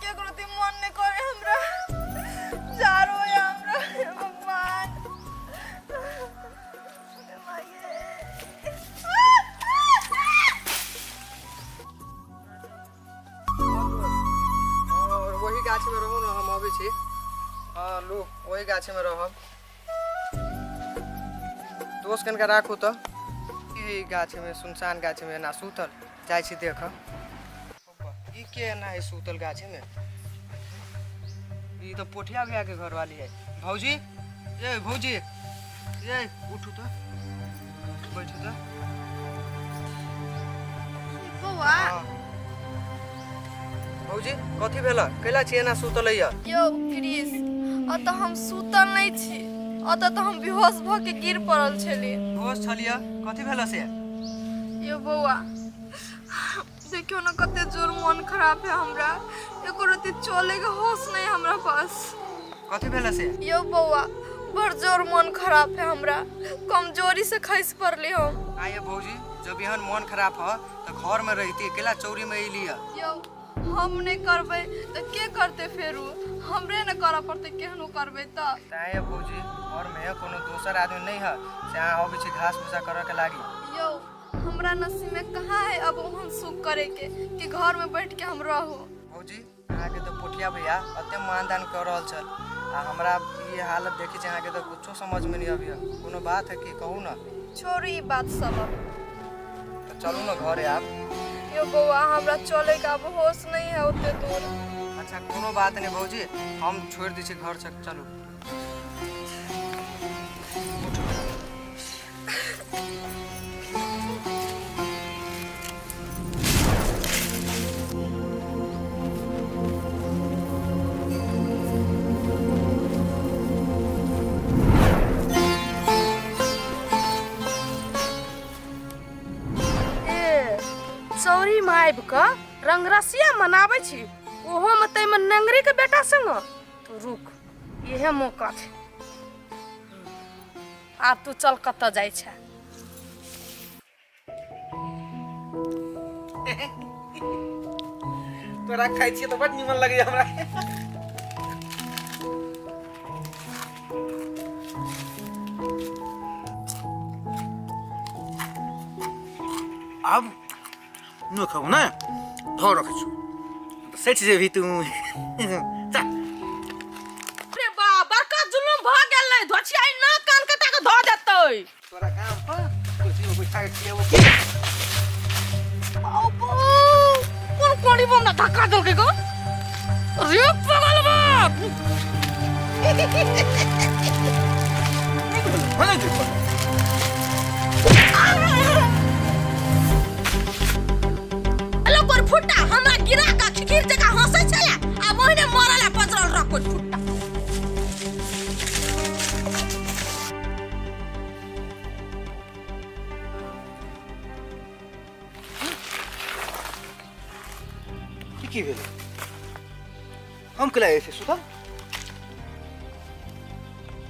के एको रति मन नहीं करे हमरा। जारो है हमरा, हे भगवान। और वही गाछमे रहू ने, हम अबै छी। हँ, लू, वही गाछमे रहब। दोस्त कनिका राखू तऽ। ई गाछमे, सुनसान गाछमे एना सुतल जाइ छी देख। ई के एना है सुतल गाछमे? ई तऽ पोठिया भैया के घरवाली है। भौजी, ए भौजी, ए उठू तऽ, बैठू तऽ। बौआ। हँ। भौजी, कथी भेल? कैला छी एना सुतल है? यौ क्रिस, अतऽ हम सुतल नहि छी, अतऽ तऽ हम बेहोश भऽ के गिर पड़ल छली। होश छलियै? कथी भेल से? यौ बौआ, देखियौ ने, कते जोर मन खराब है हमरा। एको रत्ती चले के होश नहीं हमरा पास। कथी भेल से? यौ बौआ, बड़ जोर मन खराब है हमरा, कमजोरी से खसि पड़ली हम। आइए भौजी, जब एहन मन खराब है तऽ घर में रहिती, केला चौरी में अइली है? यौ, हम नहीं करबै तऽ के करतै? फेरू हमरे ने करऽ पड़तै, केहनो करबै तऽ। तऽ भौजी, घर में कोनो दोसर आदमी नहीं है से अहाँ अबै छी घास भूसा करऽ के लागी? यौ, हमरा नसीब में कहाँ है अब ओहन सुख करे के कि घर में बैठ के हम रहू। भौजी, अहाँके तऽ पोठिया भैया अते मानदान कऽ रहल छल आ हमरा ई हालत देखै छी अहाँके तऽ कुछो समझमे नहि अबैया। कोनो बात है कि? कहू ने। छोड़ू ई बात सब अब। तऽ चलू ने घरे आब। यौ बौआ, हमरा चले के अब होश नहीं है ओते दूर। अच्छा, कोनो बात नहीं भौजी, हम छोड़ि दै छी घर से, चलू। ए चौरीमे आबि कऽ रंगरसिया मनाबै छी, ओहोमे ताहिमे नंगरीके बेटा संग। तू रुक, इहे मौका छै। आब तू चल, कतऽ जाइ छै? तोरा खाइ छियै तऽ बड निमन लगैया हमरा। आब नहि खाउ ने, धऽ रखै छौ, सठि जेबही तू। चल। अरे बा, बड़का जुलुम भऽ गेलै। धोछिया नाक कान कटा के धऽ देतै। तोरा काम पर कुर्सी में बैठा के खियाबो की? बाबू, कोन कोड़ी बम ना धक्का देलकै गो रे पगल बाप। होने दे। हेलो, कोन फुट्टा हमरा गिरा के खिखिर जकाँ हंसै छले आ ओहिने मरल आ पजरल रह कोन फुट्टा। ई की भेलै? हम केला ऐसे सुतल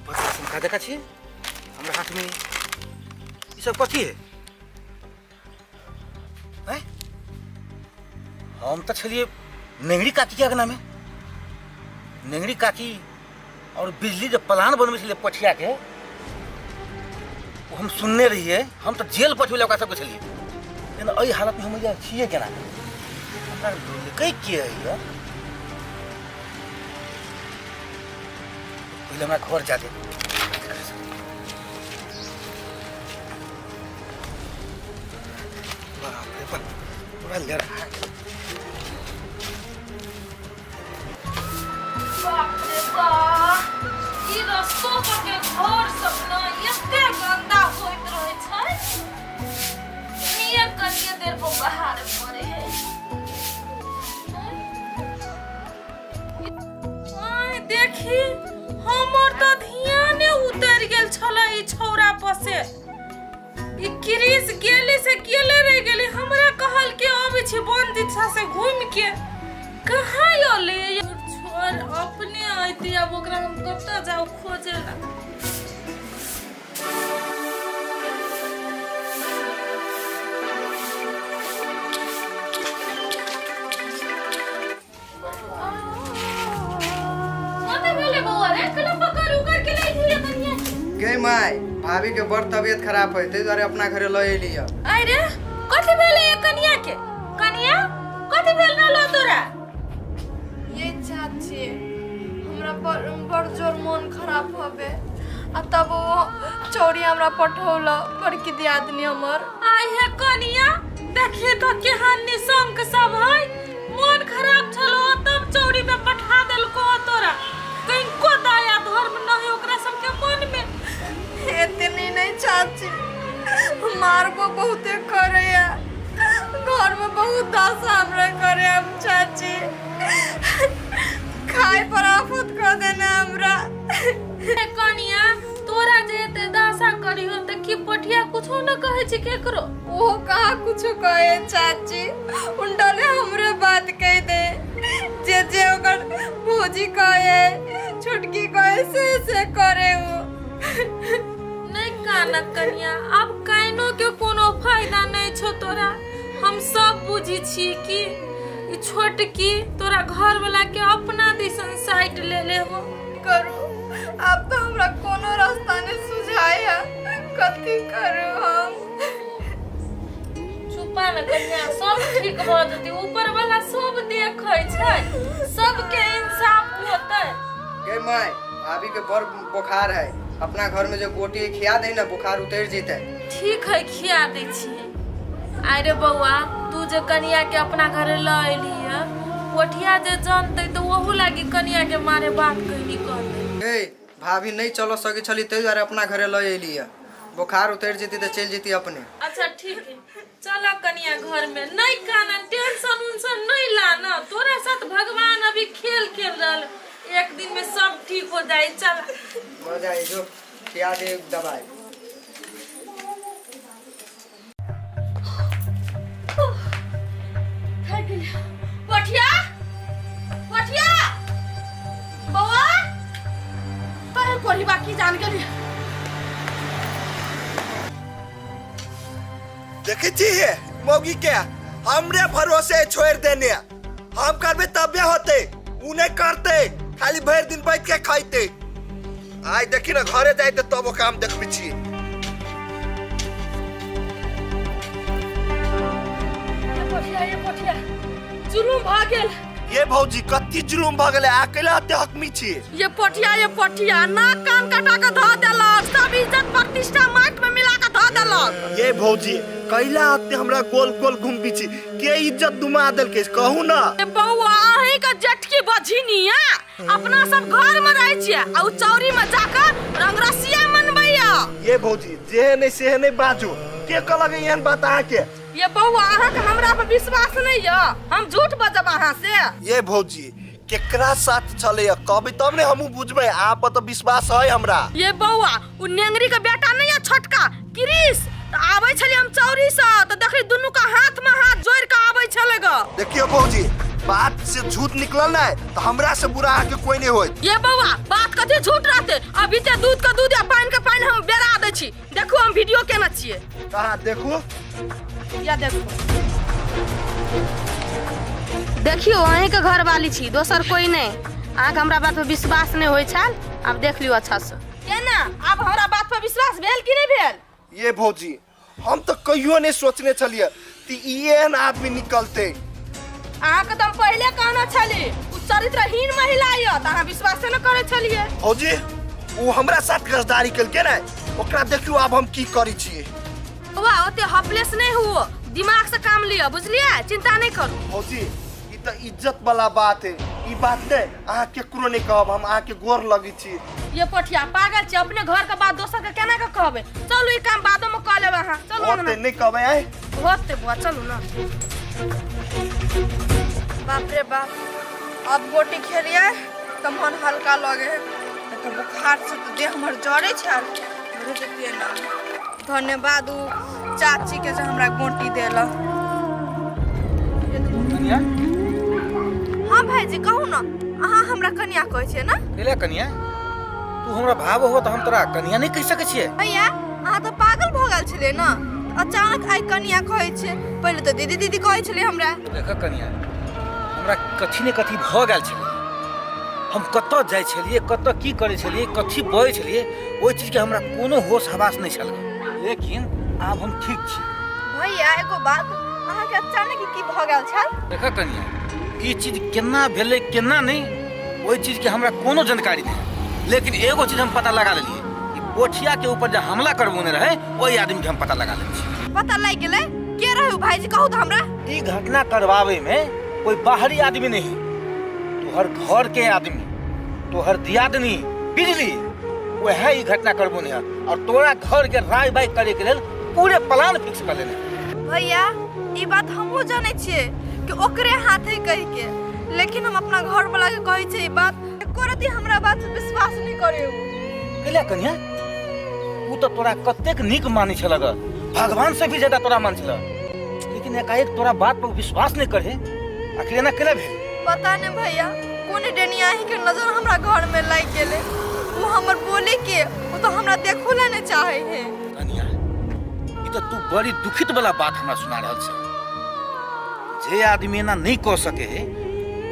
बच्चा सनका जकाँ छी? हमरा हाथमे ई सब कथी है? हैं? हम तऽ छलियै नेंगरी काकीके अगनामे। नेंगरी काकी और बिजली जे प्लान बनबै छलियै पठियाके, ओ हम सुनने रहियै। हम तऽ जेल पठबै लए ओकरा सबके छलियै, लेकिन एहि हालतमे हम एहिजा छियै केना? हमरा लोलकै के होइए? पहिले हमरा घर जा दे। बाप रे बाप, पूरा लड़ा गेल। बाप रे बाप, ई रस्तो पर के घर सब न एते गंदा होइत रहे छै। नियत कनिए देर पर बाहर पड़े है। आय देखी, हमर तऽ ध्याने उतरि गेल छलै ई छौड़ा पर से। ई क्रिस गेली से गेले रह गेली। हमरा कहल के अबै छी वन दिशा से घूम के, कहाँ अलै? छोड़, अपने अयती। आब ओकरा हम कतऽ जाउ खोजे ला? My, भाभी के बड़ तबियत खराब है, ताहि दुआरे अपना घरे लऽ एली है। अरे कथी भेलै ये कनिया के? कनिया कथी भेल रहलो तोरा? ये चाची, हमरा बड़ बड़ जोर मन खराब हबे आ तब वो चौरी हमरा पठौल बड़की दियादनी हमर। आइ हे कनिया, देखिए तो केहन निशंक सब है। मन खराब छलो तब चौरी में पठा देलको तोरा। कनिको दया धर्म नहीं ओकरा सबके मन में। एतनी नहीं चाची, मारबो बहुते करैया, घर में बहुत दशा हमरा करे हम चाची, खाए पर आफत कर देने हमरा। हे कनिया, तोरा जे एते दशा करियो त की पठिया कुछो न कहै छै केकरो? वो कहाँ कुछो कहे चाची, उनडले हमरे बात कह दे, जे जे ओकर भौजी कहे छोटकी कहे से से करे वो। नहीं कानक कनिया, अब कानो के कोनो फायदा नहीं छो तोरा। हम सब बुझी छी कि ई छोटकी तोरा घर वाला के अपना दिसन साइड ले ले हो। करू अब तो हमरा कोनो रास्ता नहीं सुझाए है, कथी करू हम? चुपा न कनिया, सब ठीक भ जेतै। ऊपर वाला सब देखै छै, सबके इंसाफ होतै। गे my, भाभी के बड़ बुखार है, अपना घर में जो गोटी खिया दे ना बुखार उतर जेतै। ठीक है, खिया दै छियै। अरे बौआ, तू जे कनिया के अपना घरे ल एली है, पोठिया जे जानतै तऽ ओहू लागी कनिया के मारे बात कहनी कहतै। गे भाभी नहीं चल सकै छली ताहि दुआरे अपना घरे लऽ एली है, बुखार उतर जेतै तऽ चलि जेती अपने। अच्छा ठीक है, चल कनिया घर में। नहीं कानन, टेंशन उनसन नहीं लाना, तोरा साथ भगवान अभी खेल खेल रहल, एक दिन में सब ठीक हो जाए। चल मर जाए जो खिया दे दवाई। पठिया, पठिया बौआ, तोरे कोढ़ी बाकी जान गेली। देखै छी हे मौगी के हमरे भरोसे छोड़ देने, हम करबे तबे होते, उ नहीं करते, खाली भरि दिन बैठ के खाइते। आइ देखी ना घरे जाइते तब ओ काम देखबै छी। ये पठिया, ये पठिया, जुलुम भऽ गेल। ये भौजी कत्ती जुलुम भऽ गेलै, आ कैला एते हकमी छी? ये पठिया, ये पठिया, नाक कान कटा के धऽ देलक, सब इज्जत प्रतिष्ठा माटि में मिला के धऽ देलक। ये भौजी कैला एते हमरा गोल गोल घुमबी छी, के इज्जत डुमा देलकै कहू ना? ए बौआ, अहीं के जेठकी बझिनिया अपना सब घर में रहै छियै आ उ चौरी में जाके रंगरसिया मनबैया। ये भौजी जे नहीं से नहीं बाजू, के कहलक एहन बात अहाँ के? ये बौआ, अहाँ के हमरा पर विश्वास नहीं य, हम झूठ बजब अहाँ से? ये भौजी केकरा साथ चले कहबै तब ने हमहूँ बुझबै, अहाँ पर तऽ विश्वास है हमरा। ये बौआ, उ नेंगरी के बेटा नहीं है छोटका क्रिस, तऽ आबै छलियै हम चौरी से तऽ देखली दुनू के हाथ में हाथ जोड़ के आबै छलै ग। देखियो भौजी, बात से झूठ निकलल नहीं तो हमरा से बुरा अहाँ के कोई नहीं होत। ये बौआ, बात कथी झूठ रहते, अभी ते दूध के दूध या पानि के पानि हम बेरा दै छी। देखू हम वीडियो केने छियै। कहाँ देखू? या देखू, देखियो अहीं के घर वाली छी, दोसर कोई नहीं। अहाँ के हमरा बात पर विश्वास नहीं होइ छल, आब देख लियो अच्छा से। केना आब हमरा बात पर विश्वास भेल कि नहीं भेल? ये भौजी, हम तो कहियो नहीं सोचने छलिए कि ई एहन आदमी निकलते। अहाँ के तो हम पहले कहने छली उ चरित्रहीन महिला य, त अहाँ विश्वास न करै छलिए। भौजी, उ हमरा साथ गद्दारी केलकै ने, ओकरा देखियो आब हम की करै छियै। बौआ, ओते हपलेस नहीं हुओ, दिमाग से काम लिअ, बुझलिए? चिंता नहीं करू। भौजी, ई त इज्जत वाला बात है, ई बात ने अहाँ केकरो नहीं कहब, हम अहाँ के गोर लगै छी। ये पठिया पागल छी, अपने घर के बात दोसर के केना के कहबै? चलू ई काम बादो में कऽ लेब अहाँ, चलू। होते नहीं कहबै आइ होते बुआ, चलू ना। बाप रे बाप, अब गोटी खेलिए तऽ मन हल्का लगे है, तऽ बुखार से तऽ देह हमर जरै छल। जतियै ना। धन्यवाद उ चाची के जे हमरा गोटी देलक। कनिया। हाँ भाईजी कहू ना, अहाँ हमरा कनिया कहै छियै ना? कैला कनिया, तू हमरा भाव हो तऽ हम तोरा कनिया नहीं कहि सकै छियै। भैया अहाँ तऽ पागल भऽ गेल छलियै ना, अचानक आइ कनिया कहै छियै, पहिले तऽ दीदी दीदी कहै छलियै हमरा। देख कनिया, हमरा कथी ने कथी भऽ गेल छलै, हम कतऽ जाइ छलियै, कतऽ की करै छलियै, कथी बजै छलियै, ओहि चीजके हमरा कोनो होश हवास नहि छल। लेकिन आब हम ठीक छी। भैया एगो बात, अहाँके अचानक की भऽ गेल छल? देखऽ कनिया, ई चीज केना भेलै केना नहि, ओहि चीजके हमरा कोनो जानकारी नहि, लेकिन एगो चीज हम पता लगा लेलियै कि पोठिया के ऊपर जे हमला करबौने रहै ओहि आदमी के हम पता लगा लेने छी। पता लागि गेलै? के रहै ओ भाईजी, कहू तऽ हमरा। ई घटना करवावे में कोई बाहरी आदमी नहीं, तोहर घर के आदमी, तोहर दियादनी बिजली, वह ई घटना करबौने है और तोरा घर के राय बाय करे के लेल पूरे प्लान फिक्स कर लेने। भैया ई बात हमहूँ जानै छियै कि ओकरे हाथ है कहि के, लेकिन हम अपना घर वाला के कहै छियै ई बात, एको रति हमरा बात पे विश्वास नहीं करे उ। कैला कन्या, उ तो तोरा कतेक नीक मानै छलक, भगवान से भी ज्यादा तोरा मान छल, लेकिन एकाएक तोरा बात पर विश्वास नहीं करे, आखिर एना केला भेल? पता नहीं भैया, कोन डेनियाही के नजर हमरा घर में लागि गेलै, उ हमर बोले के उ तो हमरा देखो ला नहीं चाहे है। कन्या, ई तो तू बड़ी दुखित वाला बात हमरा सुना रहल छै। जे आदमी एना नहीं कह सके है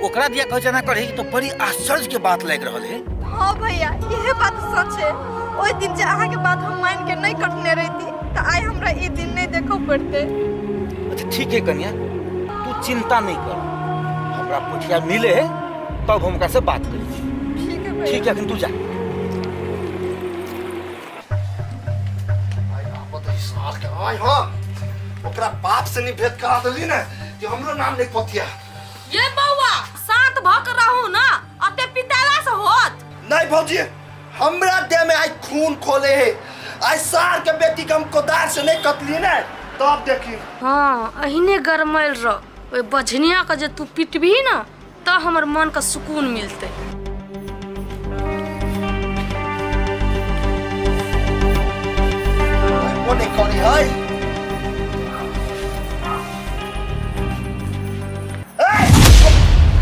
ओकरा दिया कहे एना करे, तो बड़ी आश्चर्य के बात लागि रहल है। हाँ भैया इहे बात सच है, ओहि दिन जे अहाँ के बात हम मान के नहीं कटने रहती तो आइ हमरा ई दिन नहीं देखो पड़ते। अच्छा ठीक है कन्या, तू चिंता नहीं कर, हमरा पोठिया मिले है तब हम ओकरा से बात करी। ठीक है भैया। ठीक है, अखन तू जा। आइ हम ओकरा बाप से नहीं भेंट करा देली ने कि हमरो नाम नहीं पतिया। ये बौआ शांत भ के रहू ना, अते पिताला से होत नहीं भौजी, हमरा देह में आई खून खोले है, आई सार के बेटी के हम कोदार से नहीं कटली ने तब देखी। हाँ अहिने गरमैल रह, ओइ बझनिया के जे तू पिटबही ना त हमर मन के सुकून मिलते। कोने करी है?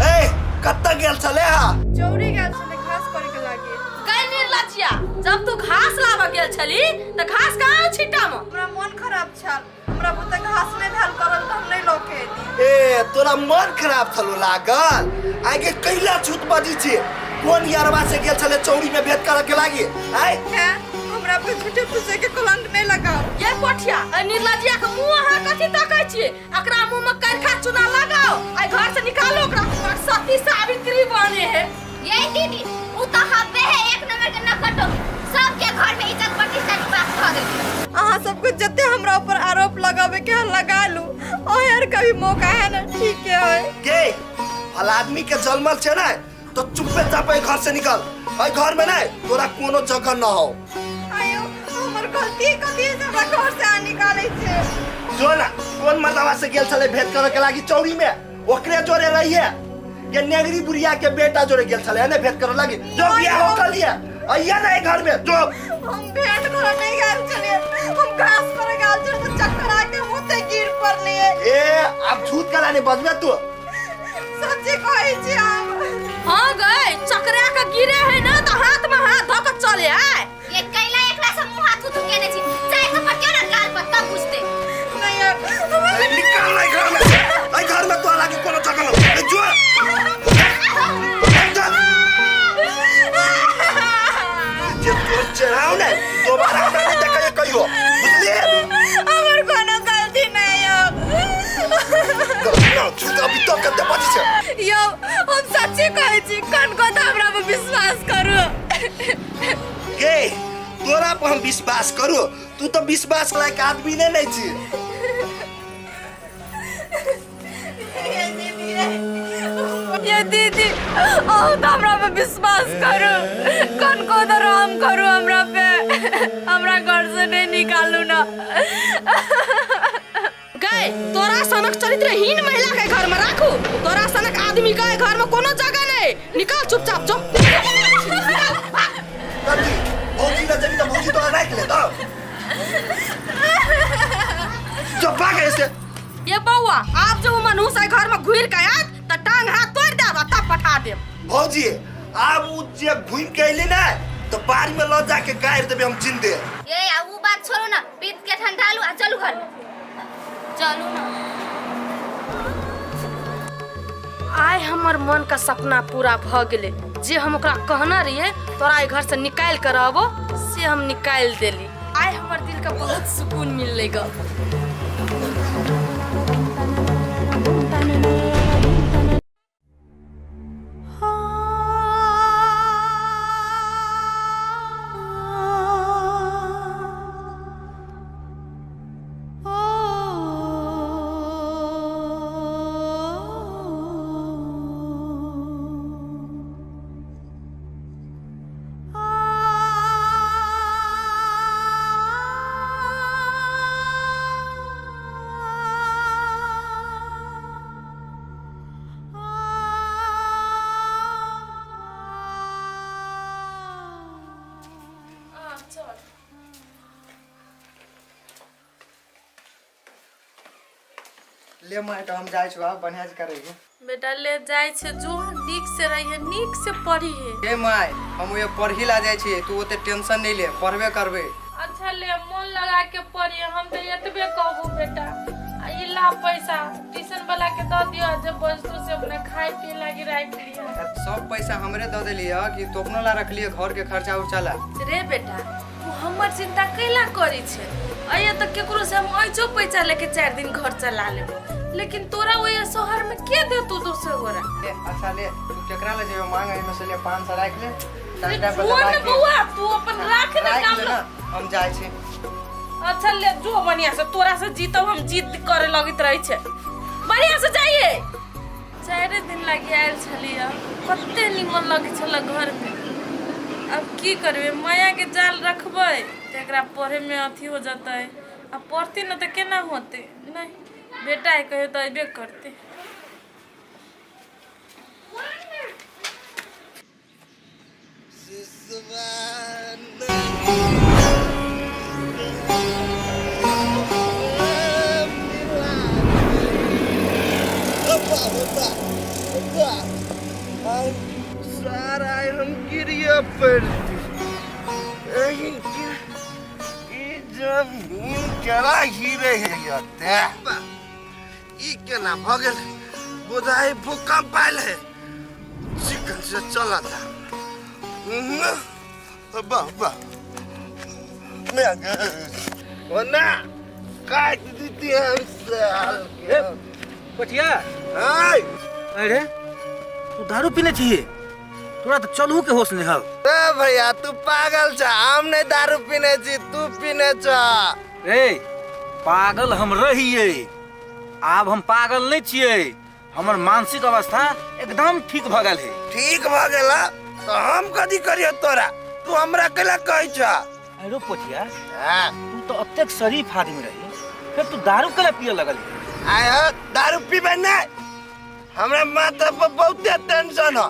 ए, कत्ता गेल छले हा? चौरी गेल छले घास करे के लागे। गई निर्लज्जिया, जब तू घास लाबऽ गेल छली त घास कहाँ छिट्टा में? हमरा मन खराब छल, हमरा बुते घास नहीं भेल करल त हम नहीं लके एली। ए तोरा मन खराब छलो लागल, आगे कैला छूत बजी छी, कोन यारवा से गेल छले चौरी में भेंट करे के लागी? आय है हमरा पे झूठे फूसे के कलंक नहीं लगाओ। ये पोठिया, ए निर्लज्जिया के मुंह अहाँ कथी तकै छी? एकरा मुंह में करखा चूना लगाओ, आ घर से निकालो ओकरा, सती सावित्री बने है। ये दीदी, उ तो हब्बे है एक नंबर के नकटो, सबके घर में इज्जत प्रतिष्ठा के बात भ गेल। अहाँ सबके जते हमरा ऊपर आरोप लगावे के लगा लू, और यार कभी मौका है ना, ठीक है। के भला आदमी के जन्मल छे ना तो चुप्पे चापे घर से निकल, एहि घर में नहीं तोरा कोनो जगह न हो। आयो हमर गलती कथी है हमरा घर से आ निकाले छे? जो ना कोन मर्दावा से गेल छले भेंट करे के लागी चौरी में, ओकरे जोरे रहिए के नेगरी बुढ़िया के बेटा जोरे गेल छले ने भेंट करे लागी, जो बियाह हो कर लिए अइया ना घर में। जो हम भेंट करे नहीं गेल छलिए, हम घास पर गेल छलिए तो चक्कर आके मुते गिर पड़लिए। ए अब झूठ कला नहीं बजबे तू, सच्ची कहै छी हम। हाँ गए चकरा के गिरे है ना तो हाथ में हाथ धो के चले आए। ये कैला एकरा से मुंह हाथ थू केने छी, चाय तो पर क्यों ना गाल पर तब बुझते। नहीं यार निकाल ना घर में से, ए घर में तो लागी कोनो जगह न। ए जो जे तोर चढ़ाओ ने दोबारा हमरा नहीं देखै कहियो, बुझलिए? हमर कोनो गलती नहीं यौ। गलती ना झूठ अभी तक कते बजी छै यौ, हम सच्ची कहै छी, कनको तऽ हमरा पर विश्वास करू। गे तोरा पर हम विश्वास करू, तू तो विश्वास लायक आदमी ने नहीं छी। ये दीदी, अहूँ तऽ हमरा पे विश्वास करू, कनको तऽ राम करू हमरा पे, हमरा घर से नहीं निकालू ना। गए तोरा सनक चरित्रहीन महिला के घर में राखू, तोरा सनक आदमी के घर में कोनो जगह नहीं, निकाल चुपचाप जो। कथी भौजी ना जबी तो भौजी तोरा राख ले तो जब भाग ऐसे। ये बौआ, आप जो मनहूस है घर में घुर के आयत त टांग हाथ तोड़ देब आ तब पठा देब। भौजी आब उ जे घुम के अइली ना तो बाड़ी में ल जाके गाड़ देबे हम जिंदे। ये आ उ बात छोड़ो ना, पीत के ठंडा लू आ चलू घर में, चलू ना। आइ हमर मन का सपना पूरा भऽ गेलै। जे हम ओकरा कहने रहियै तोरा एहि घर से निकालि के रहबो, से हम निकालि देली। आइ हमर दिल के बहुत सुकून मिललै ग। ले माय तो हम जाइ छौ, आब बढ़िया से करेगी। बेटा ले जाइ छै, जो नीक से रहिए, नीक से पढ़िहे। हे my, हम ओए पढ़ी ला जाइ छियै, तू ओते टेंशन नहीं ले, पढ़बे करबे। अच्छा ले, मन लगा के पढ़िए, हम तो एतबे कहबो बेटा। आ ई ला पैसा ट्यूशन वाला के दऽ दियो, जे बचतो से अपने खाए पिए लागी राखि लिअ। सब पैसा हमरे दऽ देलियै कि तू अपनो ला रखलियै घर के खर्चा उर्चा ला? रे बेटा, तू हमर चिंता कैला करै छै? अइए तऽ केकरो से हम ऐचो पैसा लेके 4 दिन घर चला लेबो, लेकिन तोरा ओइ शहर में के देतौ दोसर गोरा? ले, अच्छा ले, तू केकरा ले जेबे मांग, एहिमे से ले 500 राखि ले। रे चारिटा पर जो दबाई ने के बौआ, तू अपन राख ने राखि काम ले ना, हम जाइ छी। अच्छा ले जो, बढ़िया से। तोरा से जीतब हम, जीत करे लगैत रहे छै। बढ़िया से जाइए। 4 दिन लागि आयल छलियै, कते निमन लगै छल घर में। अब की करबै, माया के जाल रखबै तऽ एकरा पढ़े में अथी हो जतै, आ पढ़तै ने तऽ केना होतै? नहीं बेटा है, कहियो तऽ अयबे करतै। सार आइ हम गिरिए पड़ती एहि के ई जमीन केना गिरे है यते ई केना भऽ गेल? बुझाइ भूकंप आयल है, चिकन से चला था। वाह वाह, मैं ओना काट दीती हम साल के। ए पटिया। आय। अरे तू दारू पीने छी, तोरा तो चलू के होश नहीं हौ। ए भैया, तू पागल छ, हम नहीं दारू पीने छी, तू पीने छ। रे पागल हम रहिए, आब हम पागल नहीं छियै। हमर मानसिक अवस्था एकदम ठीक भऽ गेल है। ठीक भऽ गेल तो हम कथी करियो तोरा? तू हमरा कैला कहै छ? अरे पोठिया। हाँ। तू तो अतेक शरीफ आदमी रही, फिर तू दारू कैला पिए लगल? आय हो, दारू पीबे नहीं, हमरा माथा पर बहुते टेंशन हो।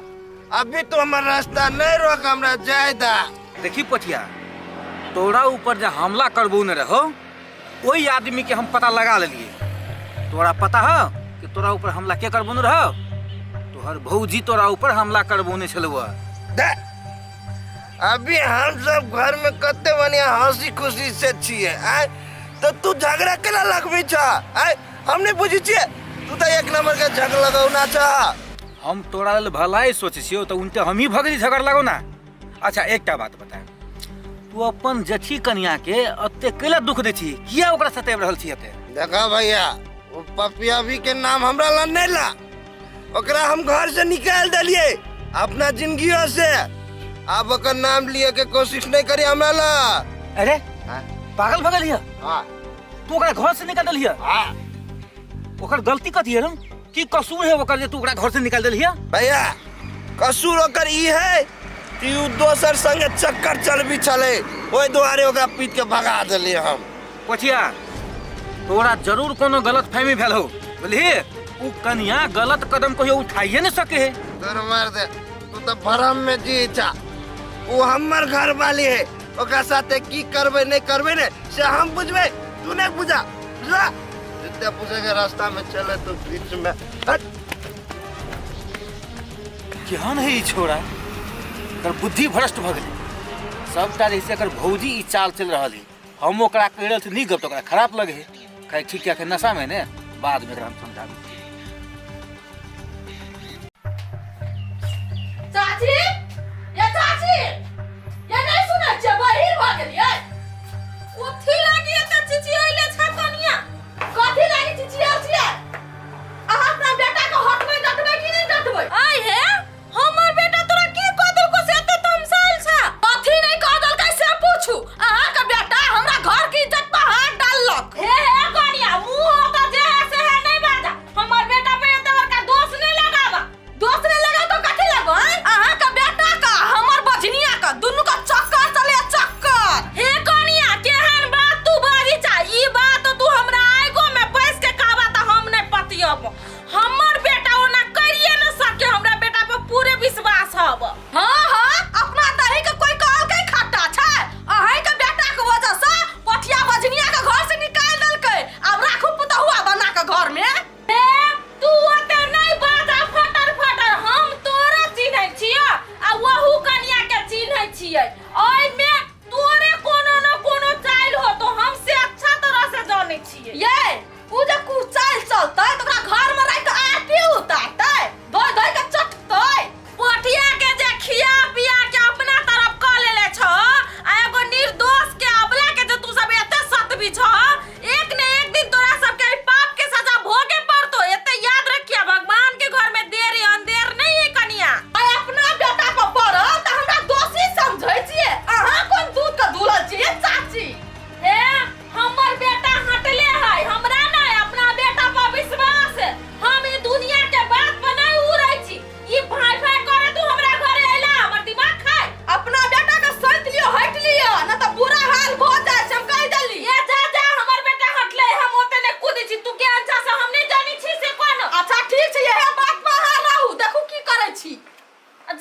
अभी तू हमर रास्ता नहीं रोक, हमरा जाय दा। देखी पोठिया, तोरा ऊपर जे हमला करबो न रहो, ओहि आदमी के हम पता लगा लेलिए। तोरा पता हो कि तोरा ऊपर हमला के करबो न रहो? तोहर भौजी तोरा ऊपर हमला करबो ने छलौ। दे, अभी हम सब घर में कते बढ़िया हंसी खुशी से छिए, आय तो तू झगड़ा केना लगबी छ? आय हम नहीं बुझी छिए, तू तो एक नंबर के झगड़ा लगौना छ। हम तोरा लेल भलाई सोचे छियौ तऽ उनटे हमही भगली झगड़ लगौ ना। अच्छा एकटा बात बता, तू अपन जेठी कनिया के अते कैला दुख दै छी? किया ओकरा सताबि रहल छी एते? देखा भैया, वो पपिया भी के नाम हमरा ला नहीं ला, ओकरा हम घर से निकाल देलिए अपना जिंदगियों से। अब ओकर नाम लिए के कोशिश नहीं करी हमरा ला। अरे हाँ? पागल भऽ गेलियै? हाँ। तू ओकरा घर से निकाल देलियै? हाँ। ओकर गलती कथी है? की कसूर है ओकर जे तू ओकरा घर से निकाल देलियै? भैया, कसूर ओकर ई है कि उ दोसर संगे चक्कर चलबी छले, ओहि दुआरे ओकरा पीट के भगा देलियै हम। पछिया, तोरा जरूर कोनो गलत फहमी भेल हो, बुझलिही? उ कनिया गलत कदम कहियो उठाइए नहीं सके है। तोर मार दे, तू तो भरम में जी छा। उ हमर घर वाली है, ओकरा साथे की करबै नहीं करबै ने से हम बुझबै, तू नहीं बुझा, बुझला? जितने पूछे के रास्ता में चले तो बीच में हट। केहन है ई छोरा, एकर बुद्धि भ्रष्ट भऽ गेलै सबटा। जैसे एकर भौजी ई चाल चलि रहल है, हम ओकरा कहि रहल छी नीक गप तऽ ओकरा खराब लगे है। खैर ठीक है, नशा में ने बाद में एकरा हम समझाबै। चाची, ये चाची, ये नहीं सुनै छियै, बहिर भऽ गेलियै। कथी लागी एते चिचियैले छै कनिया? कथी लागी चिचियाल छियै? अहाँ अपना बेटा के हटबै डटबै कि नहि डटबै? आइ हे, हमर बेटा तोरा की कह देलको से एते तमसायल छै? कथी नहीं कह देलकै से पूछू। अहाँ के बेटा हमरा घर के इज्जत पर हाथ डाललक। हे हे कनिया, मुंह होता जे है से है, नहीं बाजा। हमर बेटा पे एते बड़का दोष नहीं लगावा। दोष नहीं लगाओ तो कथी लगो? अहाँ के बेटा का हमर बजनिया का दुनू का चक्कर चले चक्कर। हे कनिया, केहन बात तू बाजी चा? ई बात तू हमरा आगो में बैस के कहबा त हम नहीं पतियब। हमर बेटा ओना करिए न सके, हमरा बेटा पर पूरे विश्वास हब। हाँ हाँ, अपना दही के कोई कहल के खट्टा छै। अहीं के बेटा के वजह से पठिया बजनिया के घर से निकाल देलकै। आब राखू पुतहुआ बना के घर में। ए, तू ओते नहीं बाजा फटर फटर। हम तोरा चिन्है छियै आ वहू कनिया के चिन्है छियै। ओइ में तोरे कोनो न कोनो चाइल होतो, हम से अच्छा तरह से जानै छियै। ये उ जे कु चाइल चलतै त ओकरा घर में राखि के आरती उतारतै, धोइ धोइ के चटतै। पोठिया के जे खिया पिया के अपना तरफ क लेले छ आ एगो निर्दोष के अबला के जे तू सब एते सतबी छ, एक ने एक दिन तोरा सबके एहि पाप के सजा भोगे पड़तो, एते याद रखिया। भगवान के घर में देर अंधेर नहीं है कनिया। आइ अपना बेटा पर पड़ल त हमरा दोषी समझै छियै? अहाँ कोन दूध के धुलल छियै चाची? हे, हमर बेटा हटले है, हमरा नहीं अपना बेटा पर विश्वास है। हम ई दुनिया के बात पर नहीं उड़ै छी। ई भाई भाई करे तू हमरा घरे अइला हमर दिमाग खाए। अपना बेटा के सैत लियो, हट लियो, न त बुरा हाल भ जाय छै, हम कहि देली। ए जा जा, हमर बेटा हटले, हम ओते ने कूदै छी। तू के अच्छा से हम नहीं जानी छी से कोन। अच्छा ठीक छै, इहे बात पर अहाँ रहू, देखू की करै छी।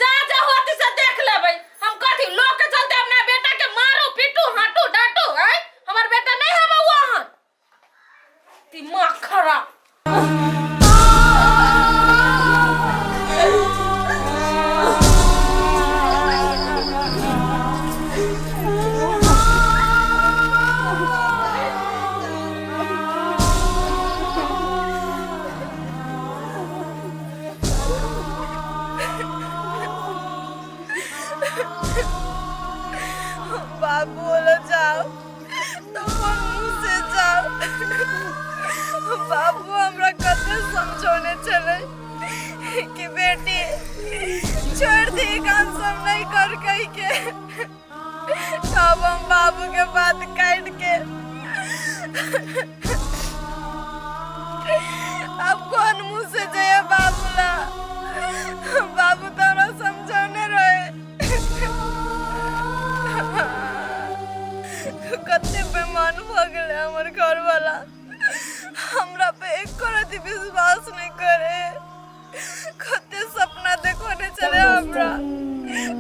जा जा, होती से देख लेबै हम। कथी लोग के चलते अपना बेटा के मारू पीटू हटू डांटू? आय हमर बेटा नहीं हम वहां दिमाग खराब। बाबू बोलो जाओ तो अपन मुँह से जाओ। बाबू हमरा कते समझौने छलै कि बेटी छोड़ दे, काम सब नहीं कर कही के। तब हम बाबू के बात काट के अब कौन मुँह से जाइए बाबू ला? बाबू तो हमरा समझौने रहे। कते बेमान भऽ गेलै हमर घरवाला, हमरा पे एको रति विश्वास नहीं करे। कते सपना देखौने छलै हमरा,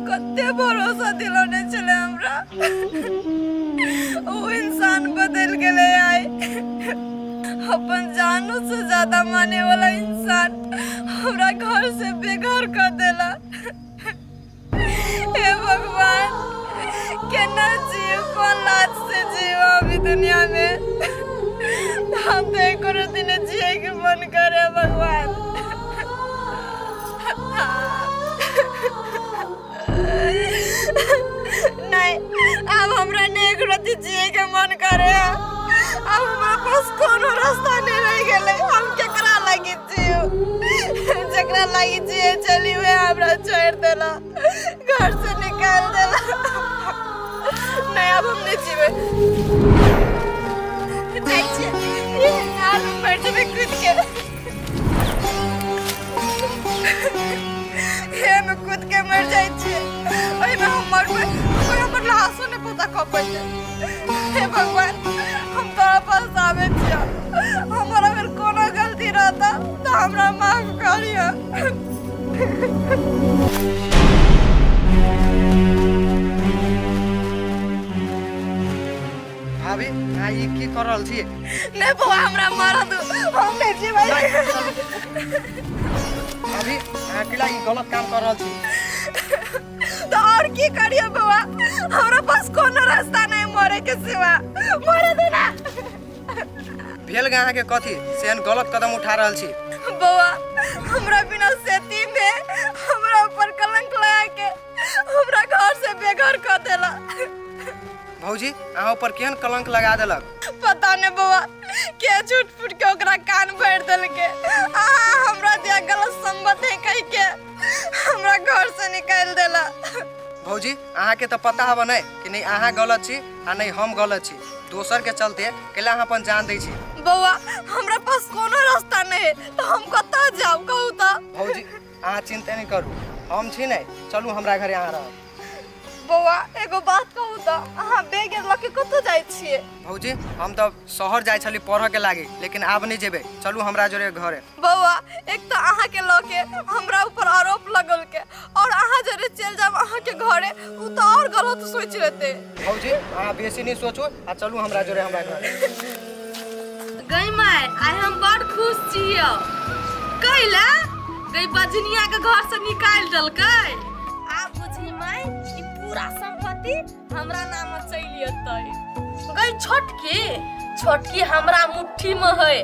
कते भरोसा दिलौने छलै हमरा, ओ इंसान बदल गेलै। आइ अपन जानो से ज्यादा माने वाला इंसान हमरा घर से बेघर कर देला। हे भगवान, केना जीव, कोन लाज से जीव अभी दुनिया में? हम तो एको दिन जिए के मन करे भगवान। नहीं, अब हमरा नहीं एक रति जिए के मन करे। अब हमरा पास कोनो रास्ता नहीं रह गेलै। हम केकरा लागी जीव? जकरा लागी जिए चली वे हमरा छोड़ देला, घर से निकाल देला। नहीं, अब हम नहीं जीवे। जाइ छियै नाल में पड़ जेबै कूद के। हे में कूद के मर जाइ छियै, ओहिमे हम मरबै, कोई हमर लाशो नहि पता कऽ पैतै। हे भगवान, हम तोरा पास आबै छियै। हमर अगर कोनो गलती रहता तऽ हमरा माफ करिह। भाभी, अहाँ ई की कर रहल छी? नहि बौआ, हमरा मारऽ दू, हम नहि जीबै। भाभी, अहाँ किला ई गलत काम कर रहल छी? तो और की करियो बौआ, हमरा पास कोनो रास्ता नहीं मरे के सिवा। मरे दे ना। भेल गा अहाँके कथी से एहन गलत कदम उठा रहल छी? बौआ, हमरा बिना सेती में हमरा ऊपर कलंक लगा बेघर कऽ देला। भौजी, अहाँ ऊपर केहन कलंक लगा देलक? पता नहीं बउआ के झूठ फूट के ओकरा कान भर देलके। अहाँ हमरा दिया गलत संबंध है कह के हमरा घर से निकाल देला। भौजी, अहाँके तऽ पता हबे नहीं कि नहीं अहाँ गलत छी आ नहीं हम गलत छी। दोसर के चलते कैला अहाँ अपन जान दै छी? बउआ, हमरा पास कोनो रास्ता नहीं है तो हम कतऽ जाउ कहू तऽ? भौजी, अहाँ चिंता नहीं करू, हम छी नहीं, चलू हमरा घरे अहाँ रहब। बउआ, एगो बात कहू तऽ, अहाँ बैग लऽ के कतऽ जाइ छियै? भौजी, हम तऽ शहर जाइ छली पढ़ऽ के लागी, लेकिन आब नहीं जेबै, चलू हमरा जोरे घरे। बउआ, एक तऽ अहाँ के लऽ के हमरा ऊपर आरोप लगल के और अहाँ जरे चलि जाब अहाँ के घरे, उ तऽ और गलत सोचि लेतै। भौजी, अहाँ बेसी नहीं सोचू आ चलू हमरा जोरे हमरा घरे। गई माय, आइ हम बड़ खुश छियौ। कैला गई बजनिया के घर से निकालि देलकै। आब बुझी माय, ई पूरा संपत्ति हमरा नाम चलि एतै। गई छोटकी, छोटकी हमरा मुट्ठी में है,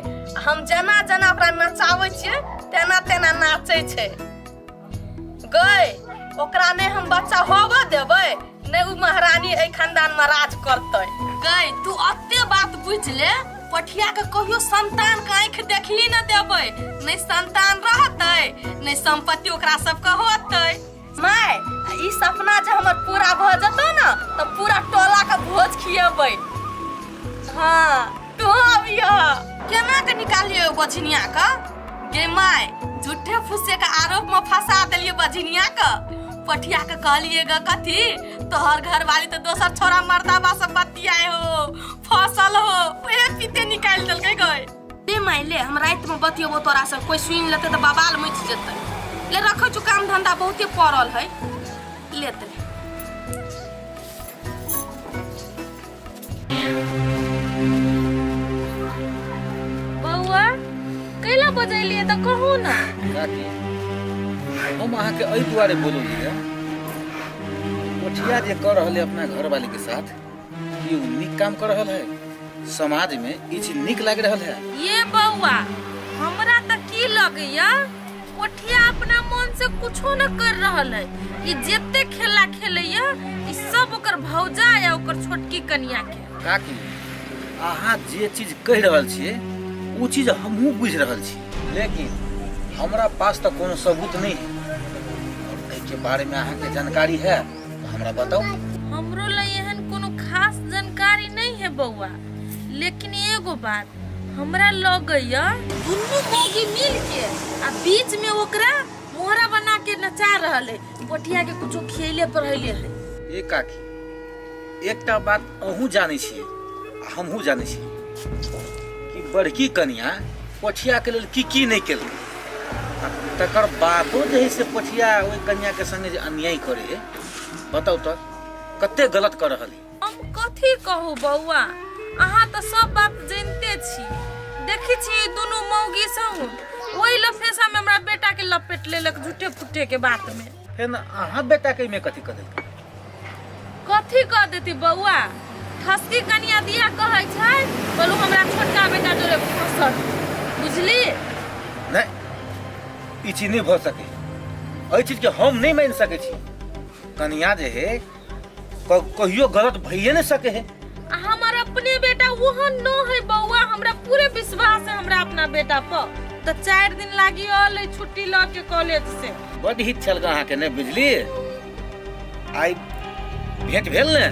हम जेना जेना ओकरा नचाबै छियै तेना तेना नाचै छै। गई ओकरा नहि हम बच्चा होबऽ देबै, नहि उ महारानी एहि खानदान में राज करतै। गई तू अते बात बुझ ले, पठिया के कहियो संतान के आँखि देखही न देबै, नहि संतान रहतै नहि संपत्ति ओकरा सबके होतै। माय, ई सपना जे हमर पूरा भऽ जेतौ ने तऽ पूरा टोला के भोज खिएबै। हाँ, तू अबियह। केना के निकालियो बझनिया के? गे माय, झूठे फूसे के आरोप में फंसा देलिए बझनिया के। पठिया के कहलिए ग कथी तोहर घर वाली तो दोसर छोरा मर्दाबा से बतियाए हो, फसल हो, उहे पीते निकालि देलकै गए। ले माय ले, हम राति में बतियेबो तोरा से, कोई सुनि लेतै तऽ बवाल मचि जेतै। ले रखै छु, काम धंधा बहुते पड़ल है। ले तऽ ले। बौआ, कैला बजैलिए तऽ कहू ने। काकी, हम अहाँके एहि दुआरे बोललियै, कोठिया जे कऽ रहल है अपना घरवाली के साथ, ई उ नीक काम कर रहल है? समाज में ई चीज नीक लागि रहल है? ये बौआ, हमरा तऽ की लगैया कोठिया अपना मन से कुछो न कर रहल है। ई जते खेला खेलैया ई सब ओकर भौजा या ओकर छोटकी कनिया के। काकी, अहाँ जे चीज कहि रहल छियै ओ चीज हमहूँ बुझि रहल छी, लेकिन हमरा पास तऽ कोनो सबूत नहि है। और एहिके बारे में अहाँके जानकारी है तऽ हमरा बताउ। हमरो लए एहन कोनो खास जानकारी नहीं है बौआ, लेकिन एगो बात हमरा लगैया दुनू मौगी मिल के आ बीच में ओकरा मोहरा बना के नचा रहल है, पोठिया के कुछो खेले पढ़ैले है। ए काकी, एकटा बात अहूँ जानै छियै आ हमहूँ जानै छियै कि बड़की कनिया पोठिया के लेल की की नहि केलकै, आ तकर बादो जे है से पोठिया ओहि कनिया के संगे जे अन्याय करे है, बताउ तऽ कते गलत कऽ रहल है। हम कथी कहू बौआ, अहाँ तऽ सब बात जानिते छी। देखै छी दुनू मौगी सब ओहि लफेसा में हमरा बेटा के लपेट लेलक झूठे फूटे के बात में। फेर अहाँ बेटा के एहिमे कथी कऽ देलकै? कथी कऽ देती बौआ, ठसकी कनिया दिया कहै छै बोलू हमरा छोटका बेटा जोरे फंसल, बुझली? नहि, ई चीज नहि भऽ सकै, एहि चीज के हम नहि मानि सकै छी। कनिया जे है कहियो गलत भइए नहि सके है। आ हमर अपने बेटा ओहन न है बौआ, हमरा पूरे विश्वास है हमरा अपना बेटा पर। तऽ 4 दिन लागी अलै छुट्टी लऽ के कॉलेज से। बड हित छल अहाँके नहि बुझलियै? आइ भेंट भेल ने,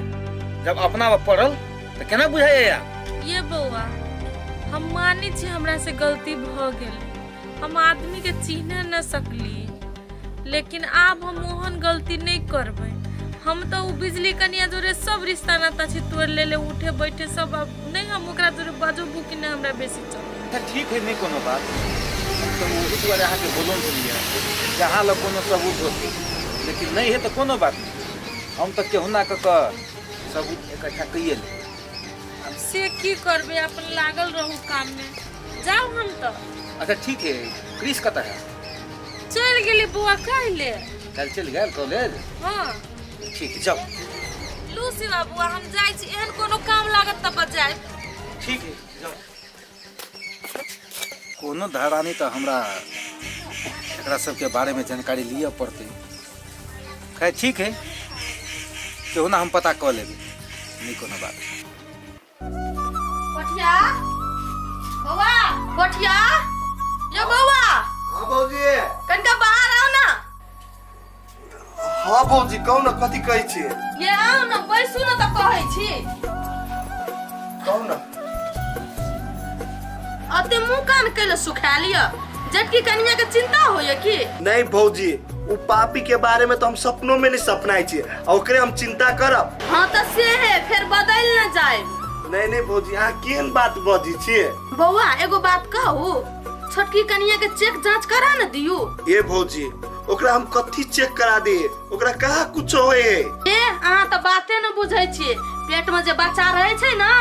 जब अपना पर पड़ल तऽ केना बुझाइया? ये बौआ, हम मानै छी हमरा से गलती भऽ गेलै, हम आदमी के चिन्ह न सकली, लेकिन आब हम ओहन गलती नहीं करबै। हम तो उ बिजली कनिया जोरे सब रिश्ता नाता छी तोड़ लेले, उठे बैठे सब, अब नहीं हम ओकरा जोरे बजबू कि नहीं हमरा बेसी चल। अच्छा ठीक है, नहीं कोनो बात। हम तऽ ओहि दुआरे अहाँके बोलौन छलियै जे अहाँ लग कोनो सबूत होतै, लेकिन नहीं है तऽ कोनो बात नहीं, हम तऽ केहुना कऽ कऽ सबूत इकट्ठा कैये लेब। अब से की करबै, अपन लागल रहू काम में, जाउ हम तऽ। अच्छा ठीक है, क्रिस कतऽ है? चलि गेली बौआ काल्हि। काल्हि चलि गेल कॉलेज? हाँ। ठीक है, जाउ। लू शिवा बौआ, हम जाइ छी, एहन कोनो काम लागत तऽ बजायब। ठीक है, जाउ। कोनो धरानी तऽ हमरा एकरा सबके बारेमे जानकारी लिअ पड़तै। खैर ठीक है, केहू ना हम पता कऽ लेबै, नहि कोनो बात। पोठिया बौआ, पोठिया यो बौआ। हाँ भौजी। कनिका बाहर आउ ना। हाँ भौजी, कहू ना, कथी कहै छियै? ये आउ ना, बैसू ना तऽ कहै छी। कहू ना। अते मुंह कान कैले सुखा लिअ, जबकि कनिया के चिंता होइए की? नहीं भौजी, उ पापी के बारे में तो हम सपनों में नहीं सपनाई छियै, आ ओकरे हम चिंता करब? हाँ तऽ से है, फेर बदलि न जाए। नहीं नहीं भौजी, अहाँ केहन बात बजै छियै? बौआ, एगो बात कहू, छोटकी कनिया के चेक जांच करा न दियौ। ए भौजी, ओकरा हम कथी चेक करा दे? ओकरा कहाँ कुछो होए है। ए, अहाँ तऽ बाते न बुझै छियै। पेट में जे बच्चा रहै छै ना,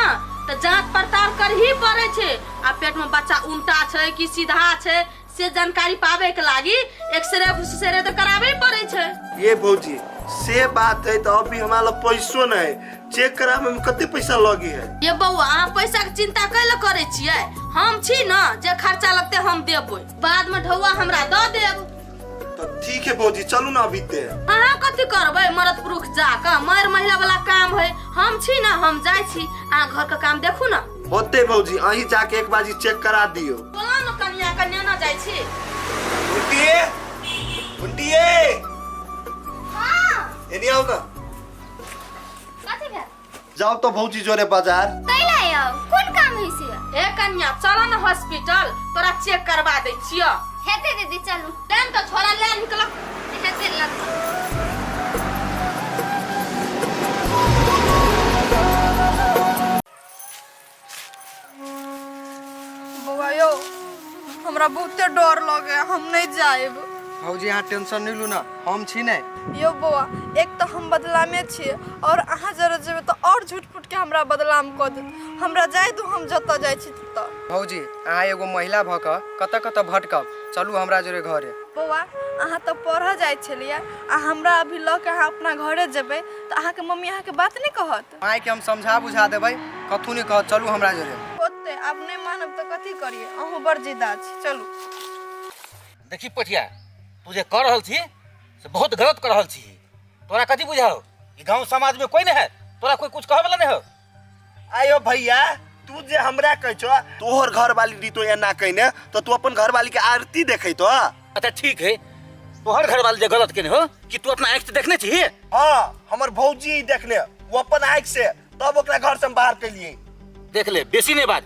तऽ जांच पड़ताल करही पड़ै छै। आ पेट में बच्चा उल्टा छै कि सीधा छै, से जानकारी पावे के लागी एक्सरे उक्सरे तऽ कराबे पड़ै छै। ये भौजी, से बात है तो अभी हमारा लग पैसो नहीं है। चेक करावे में कते पैसा लगी है? ये बौआ, अहाँ पैसा के चिंता कैले करै छियै? हम छी न, जे खर्चा लगतै हम देबै, बाद में ढौआ हमरा दऽ देब। तो ठीक है भौजी, चलू ना अभी ते। अहाँ कथी करबै मरद पुरुष जाकऽ? मर्द महिला वाला काम है। हम छी न, हम जाइ छी, अहाँ घर के काम देखू न। होते भौजी, अहीं जाके एक बाजी चेक करा दियो। बोला न कनिया के, नेना जाइ छी। गुड्डिए, गुड्डिए। हाँ। एनी आओ ना। कथी भेल? जाओ तो भौजी जोरे बाजार। कैला आउ? कोन काम है से? ए कन्या, चल न हॉस्पिटल, तोरा चेक करवा दै छियो। हेते दीदी, चलू। लेन तो छोरा ले निकल। हेते लग। बौआ यौ, हमरा बहुते डर लगे, हम नहीं जाएब। भौजी, अहाँ टेंशन नहीं लू ना, हम छी नहीं। यौ बौआ, एक तऽ हम बदलामे छियै, और अहाँ जरे जेबै तऽ और झूठ फूट के हमरा बदलाम कऽ देत। हमरा जाय दू, हम जतऽ जाइ छी ततऽ। भौजी, अहाँ एगो महिला भऽ कऽ कतऽ कतऽ भटकब? चलू हमरा जोरे घरे। बौआ, अहाँ तऽ पढ़ऽ जाइ छलियै, आ हमरा अभी लऽ के अहाँ अपना घरे जेबै तऽ अहाँके मम्मी अहाँके बात नहि कहत? मायके हम समझा बुझा देबै, कथू नहि कहत, चलू हमरा जोरे। होतै, आब नहि मानब तऽ कथी करियै? अहूँ बड़ जिद्दा छी, चलू। देखी पठिया, तू जे कर रहल छी से बहुत गलत कर रहल छी। तोरा कथी बुझाओ, ई गांव समाज में कोई नहीं है, तोरा कोई कुछ कहे वाला नहीं हो। आयो भैया, तू जे हमरा कहै छो, तोहर घर वाली रीतो एना कहने तो तू अपन घर वाली के आरती देखै तो? अच्छा ठीक है, तोहर घर वाली जे गलत केने हो कि तू अपना आँख से देखने छी? हाँ, हमर भौजी देखने, वो अपन आँख से, तब ओकरा घर से हम बाहर केलिए। देख ले, बेसी नहीं बात,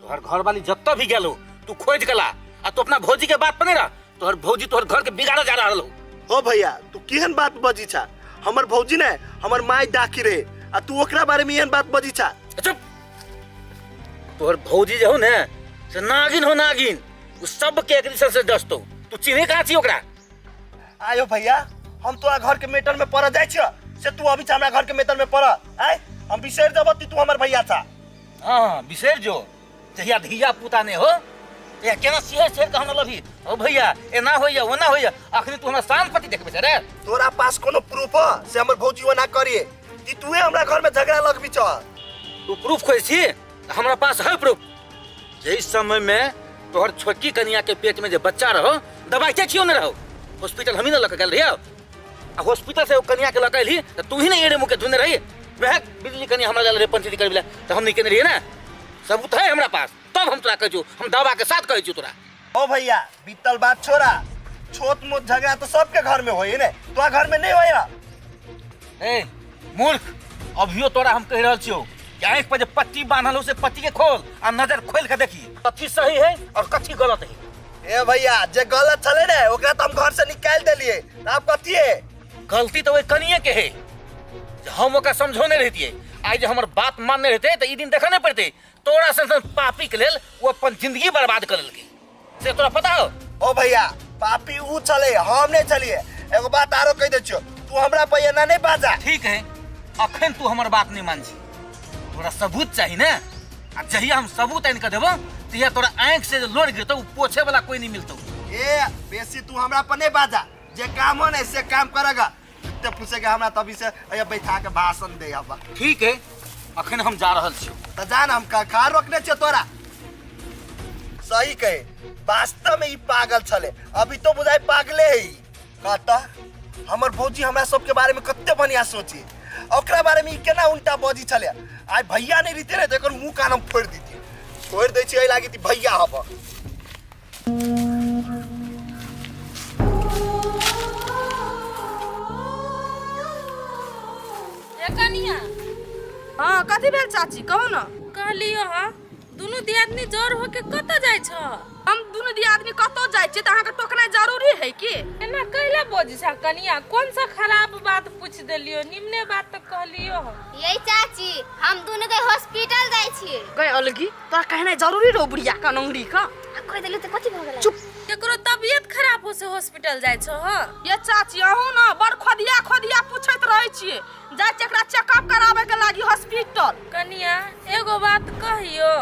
तोहर घर वाली जत्ता भी गेलो तू खोज के ला, आ तू अपना भौजी के बात पर नहीं रह, तोहर भौजी तोहर घर के बिगाड़ा जा रहल हो। हो भैया, तू केहन बात बजी छा? हमर भौजी ने हमर माय डाकी रहे, आ तू ओकरा बारे में एहन बात बजी छा? चुप! तोहर भौजी जे हो ने से नागिन हो, नागिन, उ सब के एक दिशा से डसतो। तू चिन्हे कहाँ छी ओकरा? आयो भैया, हम तोरा घर के मेटर में पड़ जाय छियो से तू अभी हमरा घर के मेटर में पड़ आय, हम बिसरि जब तू हमर भैया छा। हाँ बिसरि जो, जहिया धिया पुता नहीं हो तहिया केना सिहर सिहर के हमरा लभी, ओ भैया एना होइया ओना होइया। अखनी तू हमरा शान पति देखबे छे रे? तोरा पास कोनो प्रूफ हो से हमर भौजी ओना करिए कि तूहे हमरा घर में झगड़ा लगबी छ? तू प्रूफ खोज छी, हमरा पास है प्रूफ। जै समय में तोहर छोटकी कनिया के पेट में जे बच्चा रहो, दवाई के खियो न रहो, हॉस्पिटल हम ही न लके गेल रहियो, आ हॉस्पिटल से ओ कनिया के लके एलही त तू ही ने एड़े मुँह के धुने रही। वह बिजली कनिया हमरा गेल रहे पंचायती करबे ला, त हम नहीं केने रहिए ना। सबूत है हमरा पास, तब हम तोरा कहै छियौ, हम दावा के साथ कहै छियौ तोरा। ओ भैया, बीतल बात छोड़ा, छोट मोट झगड़ा तो सबके घर में होई ने, तोरा घर में नहीं होया? ए मूर्ख, अभियो तोरा हम कहि रहल छियौ कि आँखि पर जे पट्टी बान्हल हो से पट्टी के खोल आ नजर खोल के देखी कथी सही है और कथी गलत है। ए भैया, जे गलत छले ने ओकरा तो हम घर से निकाल देलिए, आप कथी है? गलती तो ओहि कनिए के है, जे हम ओकरा समझौने रहितियै, आइ जे हमर बात मानने रहते तऽ ई दिन देखऽ नहि पड़तै। तोरा सन सन पापी के लेल ओ अपन जिंदगी बर्बाद कर लेलकै, से तोरा पता हो? ओ भैया, पापी ऊ छले, हम नहीं छलिए। एगो बात आरो कह दै छियो, तू हमरा पर एना नहीं बाजा। ठीक है, अखन तू हमर बात नहीं मान छी, तोरा सबूत चाही ने, आ जहिया हम सबूत आनि के देबो तहिया तोरा आँखि से जे लोर गिरतौ उ पोछे वाला कोई नहीं मिलतौ। ए बेसी तू हमरा पर नहीं बाजा, जे काम हो ने से काम करेगा। ते पूछेगा हमरा तभी से अया बैठा के भाषण दे अब। ठीक है, अखन हम जा रहल छी। त जान, हम का रोकने छियो तोरा? सही कहे, वास्तव में ई पागल छले, अभी तो बुझाई पागले है। कहता हमर भौजी हमरा सबके बारे में कते बढ़िया सोची, ओकरा बारे में ई केना उल्टा बजी छले। आइ भैया नहीं रहते रहे तो एकर मुंह कान हम फोड़ दीती। छोड़ दै छी एहि लागी ती भैया हब। ए कनिया। हाँ, कथी भेल चाची, कहू ना। कहलियो हाँ, दुनू दियादनी जर होके कतऽ जाइ छ? हम दुनू दियादनी कतौ जाइ छियै तऽ अहाँके टोकनाइ जरूरी है की? एना कैला बजै छ कनिया? कोन सा खराब बात पूछ देलियो? निमने बात तऽ कहलियो हँ। ये चाची, हम दुनू के हॉस्पिटल जाइ छियै। गई अलगी, तोरा कहनाइ जरूरी रहो बुढ़िया का नंगरी का। आ कहि देलियो तऽ कथी भऽ गेलै? चुप। केकरो तबियत खराब हो से हॉस्पिटल जाइ छ? हँ। ये चाची, अहूँ ना बड़ खोदिया खोदिया पूछैत रहै छियै। जाइ छियै एकरा चेकअप कराबै के लागी हॉस्पिटल। कनिया एगो बात कहियो,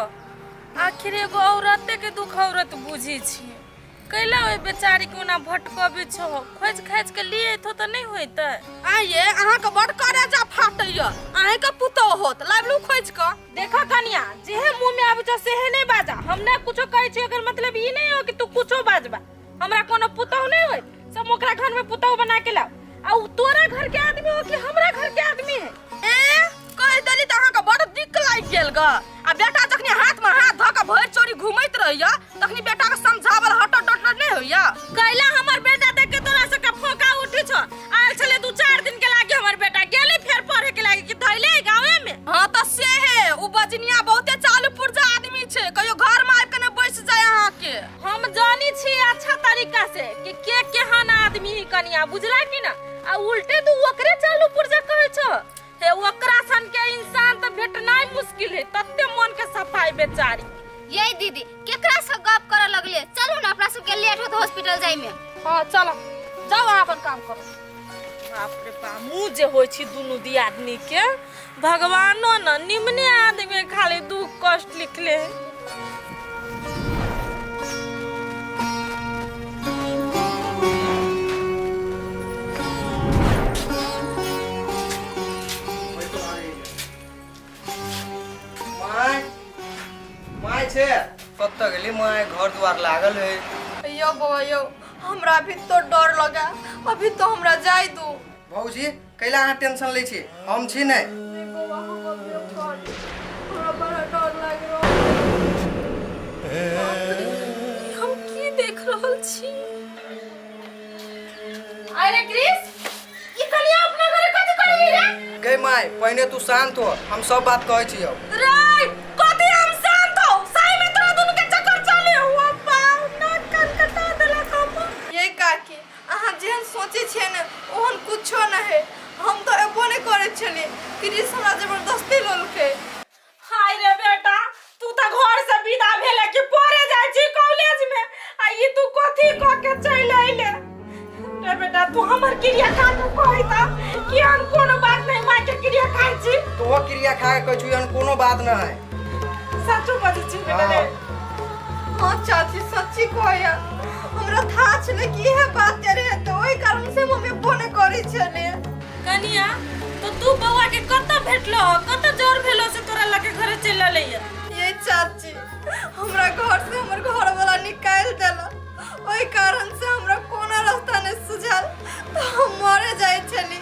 आखिर एगो औरते के दुख औरत बुझी छी, कैला ओहि बेचारी के ओना भटकबे छो? खोज खाज के लिए एथो तऽ नहि होइतै? आइये अहाँके बड़ करेजा फाटैया, अहाँके पुतोह होत लाबलू खोज कऽ। देखा कनिया, जेहे मुंह में आबै छौ सेहे नहि बाजा। हम नहि कुछो कहै छी एकर मतलब ई नहि हो कि तू कुछो बाजबा। हमरा कोनो पुतोह नहि होय, सब ओकरा घर में पुतोह बना के लाओ। आ उ तोरा घर के आदमी हो कि हमरा घर के आदमी है? ए कहि देली तऽ अहाँके बड़ दिक्क लागि गेल ग। आ बेटा जखनी हाथ में हाथ धऽ कऽ भरि चोरी घुमैत रहैया तखनी बेटा के समझावल हटट डटट नहि होइया? कैला हमर बेटा देख के तोरा सबके फोका उठी छौ? आयल छले 2-4 दिन के लागी हमर बेटा, गेले फेर पढ़े के लागी कि धैले गाँवे में। हाँ तऽ से हे, उ बजनिया बहुते चालू पुर्जा आदमी छै, कहियो घर में आबि के नहि बैस जाय अहाँके। हम जानी छी अच्छा तरीका से कि के केहन आदमी ही कनिया, बुझला कि ना? आ उल्टे तू ओकरे चालू पुर्जा कहै छौ। हे ओकरा सन के इंसान तऽ भेटनाइ मुश्किल है, तते मन के सफाई बेचारी। ये दीदी, केकरा से गप करऽ लगले? चलू ना, अपना सबके लेट होत हॉस्पिटल जाय में। हाँ चलो, जाओ अहाँ अपन काम करो। बाप रे बाप, मुँह जे होइ छी दुनू दियादनी के, भगवानो न निमने आदमी खाली दुख कष्ट लिखले है। My my छे, कतऽ गेली my? घर द्वार लागल है। यौ बौआ यौ, हमरा अभी तो डर लगा, अभी तो हमरा जाय दू। भौजी, कैला अहाँ टेंशन लै छी? हम छी नहि। नहीं बौआ, हम अभी डर, हमरा बड़ा डर लागि रहल। हम की देख रहल छी? अरे क्रिस, ई कनिया अपना घरे कथी करी रे? गे my, पहिने तू शांत हो, हम सब बात कहै छियौ। रे कथी हम शांत हो? सही में तोरा दुनू के चक्कर चले हुआ पाव नाक कान कटा देलक हम। ये काकी, अहाँ जेहन सोचै छियै ने ओहन कुछो नहि है। हम तऽ एबो नहि करै छलियै, क्रिस हमरा जबरदस्ती लौलकै। हाय रे बेटा, तू तऽ घर से विदा भेले कि पढ़े जाइ छी कॉलेज में, आ ई तू कथी कऽ के चलि अइले? रे बेटा, तू हमर क्रिया खा के कहै त कि हम कोनो बात नहीं, माय के क्रिया खाइ छी। तोहो क्रिया खा के कहै छु, एहन कोनो बात न है। सचो बजै छी बेटा रे? हाँ चाची, सच्ची कहैया, हमरा था छलै कि इहे बात रहे तऽ ओहि कारण से हम एबो नहि करै छलियै। कनिया, तो तू बौआ के कतऽ भेटलो? कतऽ जर भेलो से तोरा लगे घरे चलि अलैया? ये चाची, हमरा घर से हमर घर वाला निकालि देलक, ओहि कारण से हमरा कोनो रास्ता नहि सुझाल तऽ हम मरे जाइ छली।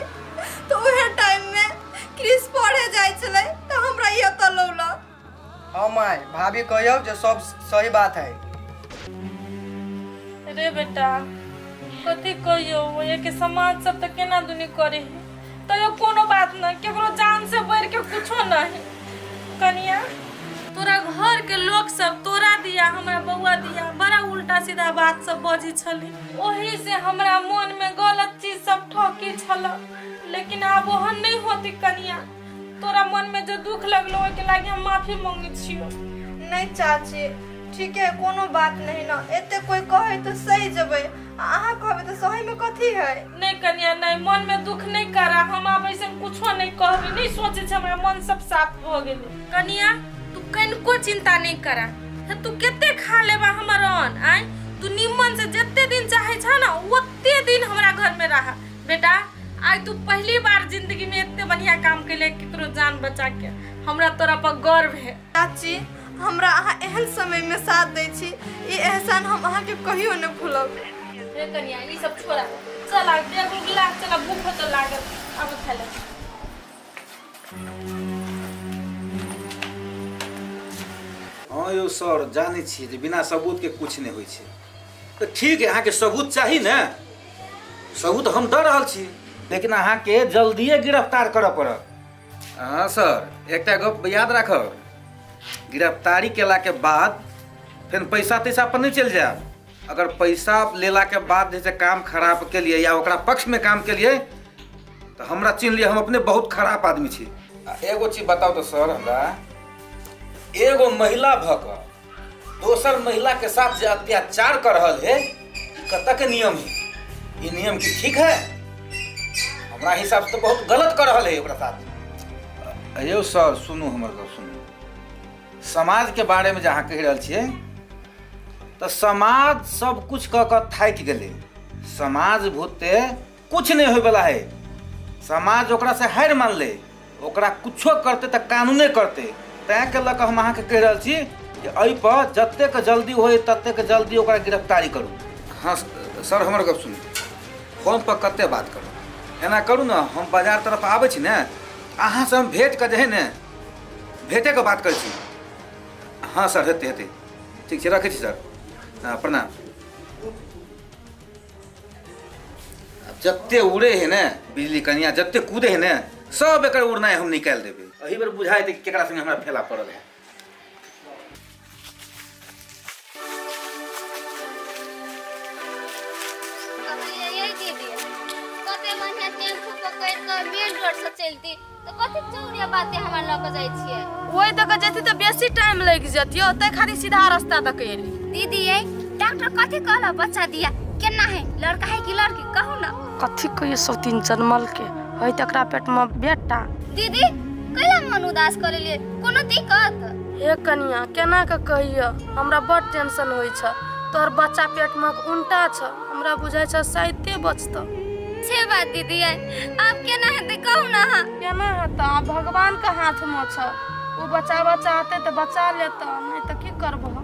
तऽ उहे टाइम में क्रिस पढ़े जाइ छलै तऽ हमरा ई एतऽ लौलक। हाँ my, भाभी कहियौ जे सब सही बात है। रे बेटा, कथी कहियौ, के समाज सब तऽ केना दुनी करे है। तैयो कोनो बात नहीं, केकरो जान से बढ़ के कुछो नहीं। कनिया, तोरा घर के लोग सब तोरा दिया हमरा बउआ दिया बड़ा उल्टा सीधा बात सब बजै छलै, ओही से हमरा मन में गलत चीज सब ठकी छल। लेकिन आब ओहन नहीं होती कनिया। तोरा मन में जो दुख लगलो ओहिके लागी हम माफी मांगे छियो। नहीं चाची, ठीक है, कोनो बात नहीं ना, एते कोई कहे तो सही जबै, आ अहाँ कहबै तऽ सही में कथी है? नहीं कनिया नहीं, मन में दुख नहीं करा। हम आब ऐसन कुछो नहीं कहबे, नहीं सोचे छे, हमरा मन सब साफ भ गेलै। कनिया, तू कनिको चिंता नहीं करा। हे तू कते खा लेबा हमर अन्न? आय तू निमन से जते दिन चाहे छ ना ओते दिन हमरा घर में रहा। बेटा, आइ तू पहली बार जिंदगी में एते बढ़िया काम कैले, केकरो जान बचा के। हमरा तोरा पर गर्व है। चाची, हमरा अहाँ एहन समय में साथ दै छी, ई एहसान हम अहाँके कहियो नहि भूलब। हे कनिया, ई सब छोड़ा, चल आ देख उगला, चल भूख तो लागल, अब खा ले। हँ यौ सर, जानै छियै जे बिना सबूतके किछु नहि होइ छै। तऽ ठीक है, अहाँके सबूत चाही ने, सबूत हम दऽ रहल छी, लेकिन अहाँके जल्दिए गिरफ्तार करऽ पड़त। हँ सर, एकटा गप याद राखब, गिरफ्तारी केलाके बाद फेर पैसा तैसा पर नहि चलि जायब। अगर पैसा लेलाके बाद जे छै काम खराब केलियै या ओकरा पक्षमे काम केलियै तऽ हमरा चिन्ह लिअ, हम अपने बहुत खराब आदमी छी। आ एगो चीज बताउ तऽ सर हमरा, एगो महिला भऽ कऽ दोसर महिला के साथ जे अत्याचार कर रहल है, ई कतऽ के नियम है? ई नियम की ठीक है? हमरा हिसाब से तऽ बहुत गलत कर रहल है ओकरा साथ। अयौ सर, सुनू हमर गप सुनू। समाज के बारे में जे अहाँ कहि रहल छियै तऽ समाज सब कुछ कऽ कऽ थाकि गेलै। समाज भूते कुछ नहीं होयवला है। समाज ओकरा से हारि मानलै, ओकरा कुछो करतै तऽ कानूने करतै। तैँ के लऽ कऽ हम अहाँके कहि रहल छी जे एहिपर जतेक जल्दी होय ततेक जल्दी ओकरा गिरफ्तारी करू। हँ सर, हमर गप सुनू, फोनपर कतेक बात करू, एना करू ने, हम बाजार तरफ आबै छी ने, अहाँसँ हम भेँट कऽ जे है ने भेँटेके बात करै छी। हँ सर, हेतै हेतै, ठीक छै, रखै छी सर। हँ, प्रणाम। आब जते उड़े है ने बिजली कनिया, जते कूदे है ने, सब एकर उड़नाइ हम निकालि देबै। एहि बेर बुझाइ कि केकरा संगे हमरा फेला पड़ल है। कहलियै यै दीदी, कते बढ़िया टेम्पू पकड़ि कऽ मेन रोड से चलती तऽ कथी चौरिया बाते हमरा लऽ कऽ जाइ छियै? ओहि दऽ कऽ जेती तऽ बेसी टाइम लागि जतियो, ताहि खातिर सीधा रास्ता दऽ कऽ एली। दीदी यै, डॉक्टर कथी कहला बच्चा दिया केना है, लड़का है कि लड़की, कहू ना। कथी कहियो सौतीन जनमल के है तकरा पेट में बेटा। दीदी कैला मन उदास कर लेलियै, कोनो दिक्कत? हे कनिया, केना के कहियो, हमरा बड़ टेंशन होइ छ। तोहर बच्चा पेट में उल्टा छ, हमरा बुझाइ छ शायदे बचतौ। से बात दीदी यै, आब केना हेतै कहू ना अहाँ? केना हेतै, आब भगवान के हाथ में छ, ओ बचाबऽ चाहतै तऽ बचा लेतौ, नहि तऽ की करबह।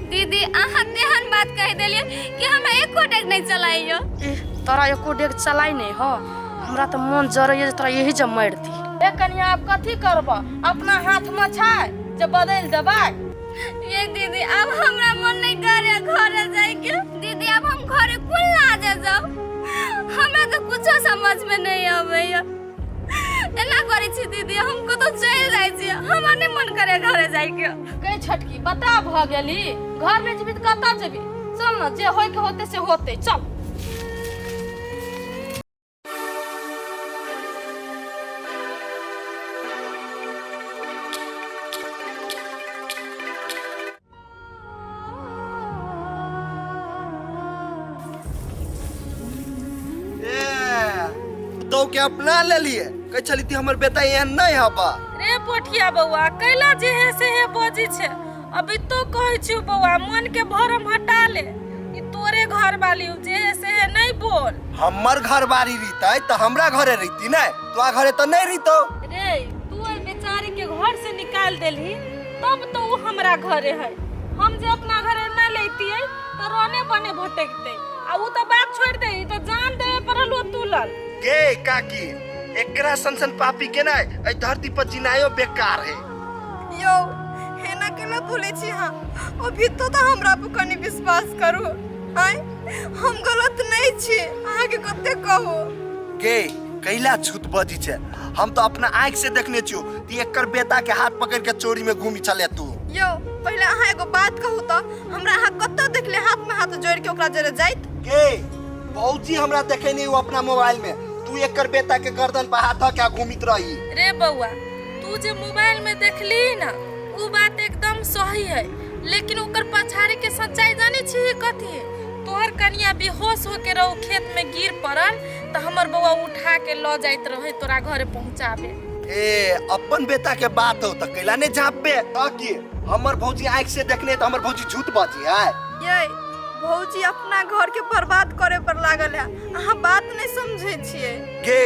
दीदी अहाँ तेहन बात कहि देलियै कि हमरा एको डेग नहि चलाइयो। इह, तोरा एको डेग चलाइ नहि हो, हमरा तऽ मन जरैया जे तोरा यही जे मारि दी। ए कनिया, आब कथी करबह, अपना हाथमे छै जे बदलि देबै। ये दीदी अब हमरा मन नहीं करे घरे जाए के। दीदी अब हम घरे कुल ना जा जाओ, हमरा तो कुछो समझ में नहीं आवे। एना करे छी दीदी, हम कतौ चलि जाइ छी, हमरा नहीं मन करे घरे जाए के। गई छोटकी, बता भ गेली, घर नहीं जेबी तऽ कतऽ जेबी? चल न, जे होय के होते से होते, चल। ए तो के अपना ले लिए कहै छली ती हमर बेटा एहन नहीं हबा। रे पोठिया बौआ, कैला जे है से है बजी छे, अभी तो कहै छियो बौआ मन के भरम हटा ले, ई तोरे घर वाली जे है से है नहीं बोल। हमर घर बारी रहितै तऽ हमरा घरे रहिती नै, तोरा घरे तऽ नहीं रहितौ। रे तू ओहि बेचारी के घर से निकाल देलही तब तो उ हमरा घरे है, हम जे अपना घरे न लेतियै तो रोने बने भटकते, आ उ तो बात छोड़ दे, ई तो जान देवे पड़ल हो तुलल। गे काकी, एकरा सन सन पापी के नै एहि धरती पर जिनायो बेकार है। यौ एना केना बोलै छी अहाँ? अभी तो तऽ हमरा पर कनि विश्वास करू। आँय, हम गलत नहीं छी, अहाँके कते कहू। गे कैला झूठ बजी छै, हम तो अपना आँख से देखने छियो कि एकर बेटा के हाथ पकड़ के चोरी में घूमी छले तू। यौ पहिले अहाँ एगो बात कहू तऽ, हमरा अहाँ कतऽ देखले हाथ में हाथ जोड़ के ओकरा जरे जाइत? गे भौजी हमरा देखे नहीं वो अपना मोबाइल में, तू एकर बेटा के गर्दन पर हाथ धऽ के घूमित रही। रे बौआ तू जे मोबाइल में देखली ना उ बात एकदम सही है, लेकिन ओकर पछाड़ी के सच्चाई जाने छी कथी है? तोहर कनिया बेहोश होके रहो खेत में गिर पड़ल तो हमर बौआ उठा के ल जाइत रहे तोरा घरे पहुंचाबे। ए अपन बेटा के बात हो त कैला ने झापबे, त की हमर भौजी आंख से देखने त हमर भौजी झूठ बाजी है। ये भौजी अपना घर के बर्बाद करे पर लागल है, अहाँ बात नहीं समझे छिए। गे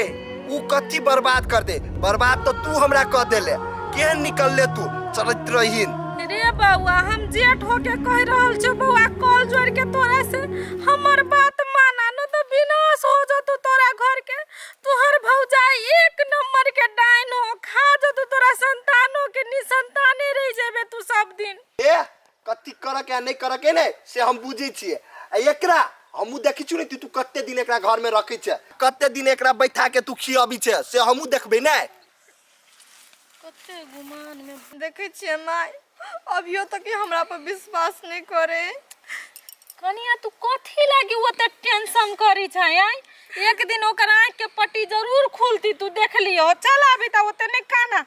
उ कथी बर्बाद कर दे, बर्बाद तो तू हमरा कह देले, केहन निकलले तू चरित्रहीन। रे बौआ हम जेठ होके कह रहल छौ बौआ, कॉल जोड़ के तोरा से हमर बात माना न तो विनाश हो जतौ तोरा घर के। तोहर भौजाई एक नंबर के डाइन हो, खा जतौ के आ नहि करऽ के ने से हम बुझै छियै। आ एकरा हमहूँ देखै छियौ ने, तू कते दिन एकरा घरमे रखै छै, कते दिन एकरा बैठा के तू खियबी छै, से हमहूँ देखबै ने। कते गुमान में देखै छियै माय, अभियो तक ई हमरा पर विश्वास नहि करे। कनिया, तू कथी लागी ओते टेंशन करी छै? आय एक दिन ओकर आँख के पट्टी जरूर खुलती, तू देख लियो। चल अभी तऽ ओते नहि काना।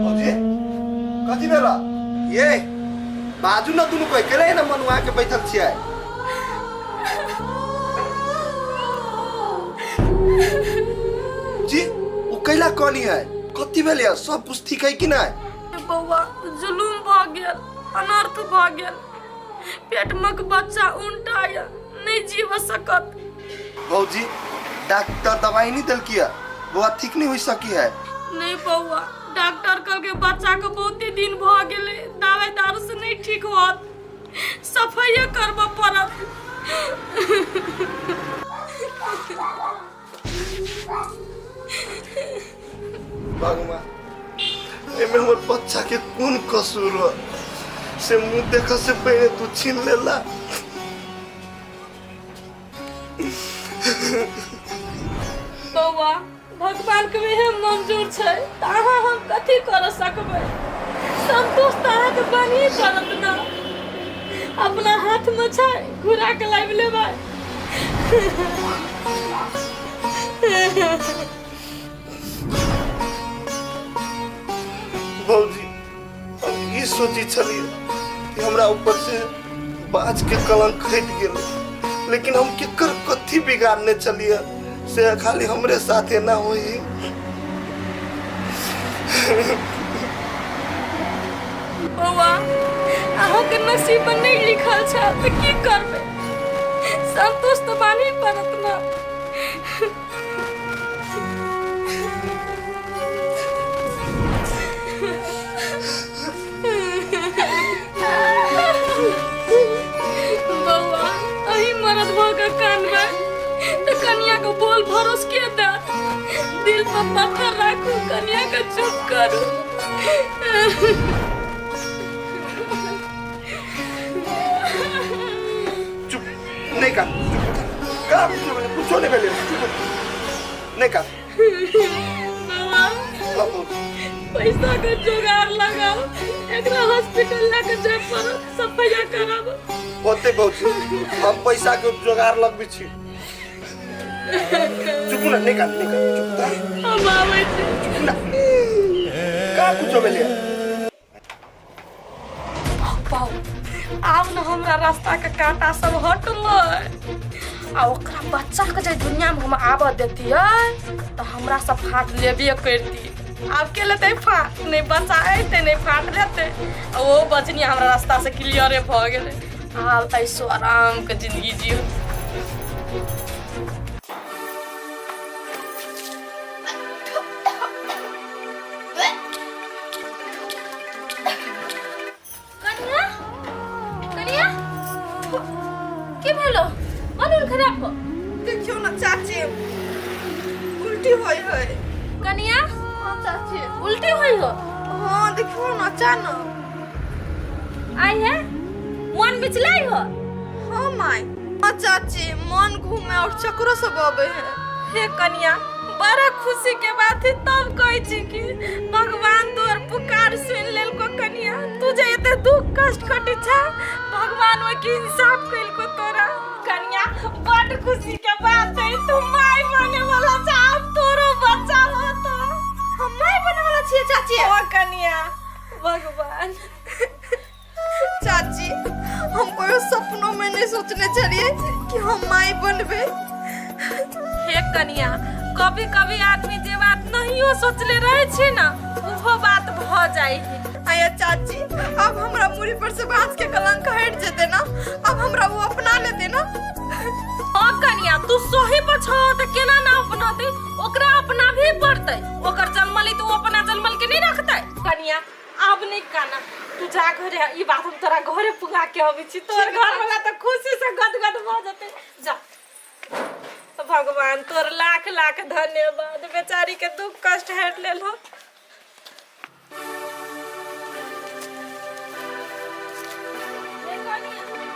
भौजी, कथी भेल ये? बाजू न, दुनू कोई केले ने मनुआ के बैठल छियै? जी ओ कैला कनी है? कथी भेल ये? सब कुछ ठीक है कि नहीं? बौआ, जुलूम भऽ गेल, अनर्थ भऽ गेल। पेटमक बच्चा उल्टा यऽ, नहि जीव सकत। भौजी, डॉक्टर दवाई नहीं देलकी है? बौआ ठीक नहीं हो सकी है? नहीं बौआ, डॉक्टर कहलकै बच्चा के बहुते दिन भऽ गेलै, दवाई दारू से नहीं ठीक होत, सफाइये करबऽ पड़त। भगवान, एमे हमर बच्चा के कोन कसूर हो से मुंह देख से पहले तू छीन लेला। बौआ, भगवान के वएह मंजूर छै तऽ अहाँ हम कथी कर सकबै? संतोष तऽ अहाँके बनिए पड़त ने। अपना हाथमे छै, घुरा के लाबि लेबै। भौजी, हम ई सोची छलियै कि हमरा ऊपर से बाज के कलंक हटि गेलै, लेकिन हम केकर कथी बिगाड़ने छलियै से खाली हमरे साथ एना होई? बौआ, अहाँके नसीब में नहीं लिखल छै तऽ की करबै? संतोष तऽ मानही पड़त ने। बौआ, अही मरद भऽ कऽ कानबै तऽ कनिया के बोल भरोस के देत? दिल पर पत्थर राखू, कनिया के चुप करू। चुप, नहीं का, चुप का, कुछो नहीं भेलै, चुप, नहीं का। बाबा, पैसा के जुगाड़ लगाओ, एकरा हॉस्पिटल लए के जाय पड़त, सफैया कराब। होते भौजी, हम पैसा के जुगाड़ लगबै छी। चुप ना, नहीं का, नहीं का, चुप। हम आबै छी। चुप ना, का कुछो भेलै? पाऊ, आब न हमरा रास्ता के कांटा सब हटलै आ ओकरा बच्चा के जे दुनिया में हम आबऽ देतियै तऽ हमरा सब फाट लेबे करती। आब के लेतै फाट? नहि बच्चा अयतै, नहि फाट लेतै। आ ओ बचनी हमरा रास्ता से क्लियरे भऽ गेलै। आब ऐसो आराम के जिंदगी जियो। कनिया, कनिया, की भेलो? मन उन खराब हो? देखियौ ने चाची, उल्टी होइ है। कनिया। हाँ चाची। उल्टी होई हो? हाँ, देखियौ ने अचानक। आई है, मन बिचलाई हो? हाँ माय। हाँ चाची, मन घूमे और चक्रो सब आवे है। हे कनिया, बड़ा खुशी के बात है। तब कहै छी कि भगवान तोहर पुकार सुनि लेलको। कनिया, तू जे एते दुख कष्ट कटै छ, भगवान ओहि के इंसाफ कैलको तोरा। कनिया, बड खुशी के बात है, तू माय बने वाला छ। आब तोरो बच्चा होतो। हम माय बने वाला छियै चाची? ओ कनिया, भगवान। चाची, हम कोई सपनों में नहीं सोचने छलिए कि हम माय बनबे। हे कनिया, कभी कभी आदमी जे बात नहियो सोचले रहे छै ना, उहो बात भ जाइ है। आया चाची, अब हमरा मुड़ी पर से बांस के कलंक हट जेते ना? अब हमरा वो अपना लेते ना? हाँ कनिया, तू सही पर छह त केना ना अपनाते? ओकरा अपना भी पड़तै। ओकर जन्मली तो अपना जन्मल के नहीं रखतै। कनिया, आब नहीं काना, तू जा घरे। ई बात हम तोरा घरे पुगा के अबै छी। तोहर घर वाला त खुशी से गदगद भ जेतै। जा। भगवान तोर लाख लाख धन्यवाद बेचारी के दुख कष्ट हट लेलहो।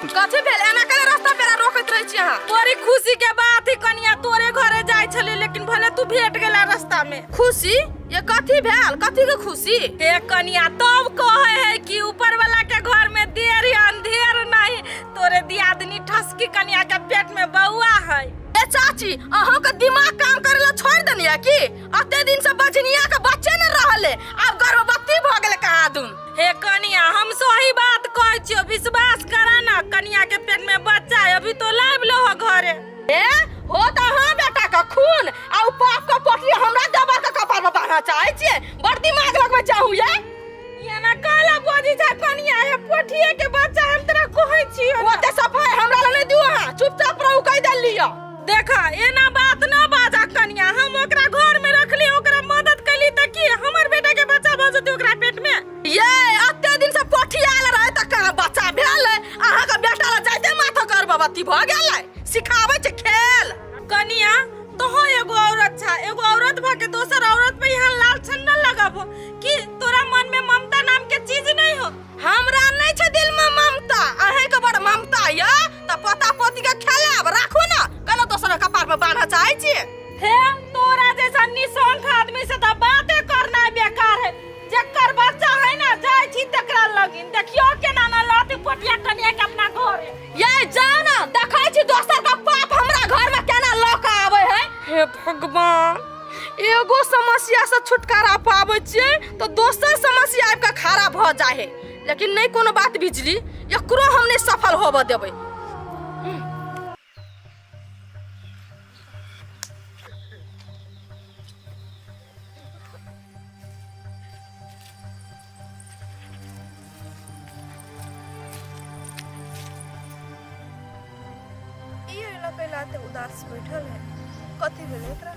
कथी भेल एना केना रास्ता पेरा रोकैत रहै छी अहाँ? तोरी खुशी के बात ही कनिया, तोरे घरे जाय छली लेकिन भले तू भेट गेला रास्ता में। खुशी? ये कथी भेल, कथी के खुशी? हे कनिया, तब कहे है कि ऊपर वाला के घर में देर है अंधेर नहीं, तोरे दियादनी ठसकी कनिया के पेट में बउआ है। ए चाची, अहाँ के दिमाग काम करे ला छोड़ देनिया की? अते दिन से बजनिया के बच्चे न रहले, आब गर्भवती भ गेले कहाँ दुन। हे कनिया, हम सही बात कहै छियो, विश्वास करा ना, कनिया के पेट में बच्चा है, अभी तो लाइब लो घरे। ए हो त अहाँ बेटा के खून आ उ पाप के पोटली हमरा देबर के कपार पर बान्ह चाहै छियै, बड़ दिमाग लगबै चाहू ये। ये ना काला बजी जा कनिया, हे पोठिए के बच्चा हम तोरा कहै छियो। ओते सफाई हमरा लग नहि दियौ अहाँ, चुपचाप रहू कहि देलियै। देखा एना बात ना बाजा कनिया, हम ओकरा घर में रखली, ओकरा मदद कैली त की हमर बेटा के बच्चा भ जेतै ओकरा पेट में? ये अते दिन से पोठी आयल रहे त कहाँ बच्चा भेल? अहाँ के बेटा ला जाइते माथा गर्भवती भ गेलै, सिखाबै छै खेल। कनिया तोहो एगो औरत छा, एगो औरत भ के दोसर औरत पे यहाँ लाल छन्ना लगाबो कि तोरा मन में ममता नाम के चीज नहीं हो? हमरा नहीं छै दिल में ममता, अहें के बड़ ममता या त पोता पोती के खेलाब राखू ना, केना दोसर कपार पर बान्ह चाहै छी? हे तोरा जैसा निसंख आदमी से त बाते करना बेकार है। जेकर बच्चा है ना जाय छी तकरा लगिन, देखियो केना ना लाती पोटिया कनिया के अपना घरे। ये जाओ ना, देखै छी दोसर का पाप हमरा घर में केना ल के आबै है। हे भगवान, एगो समस्या से छुटकारा पाबै छियै तो दोसर समस्या आबि के खड़ा भ जाय है, लेकिन नहीं कोनो बात बिजली, एकरो हम नहीं सफल होबऽ देबै। ई अइला कैला एते उदास बैठल है, कथी भेलै एकरा?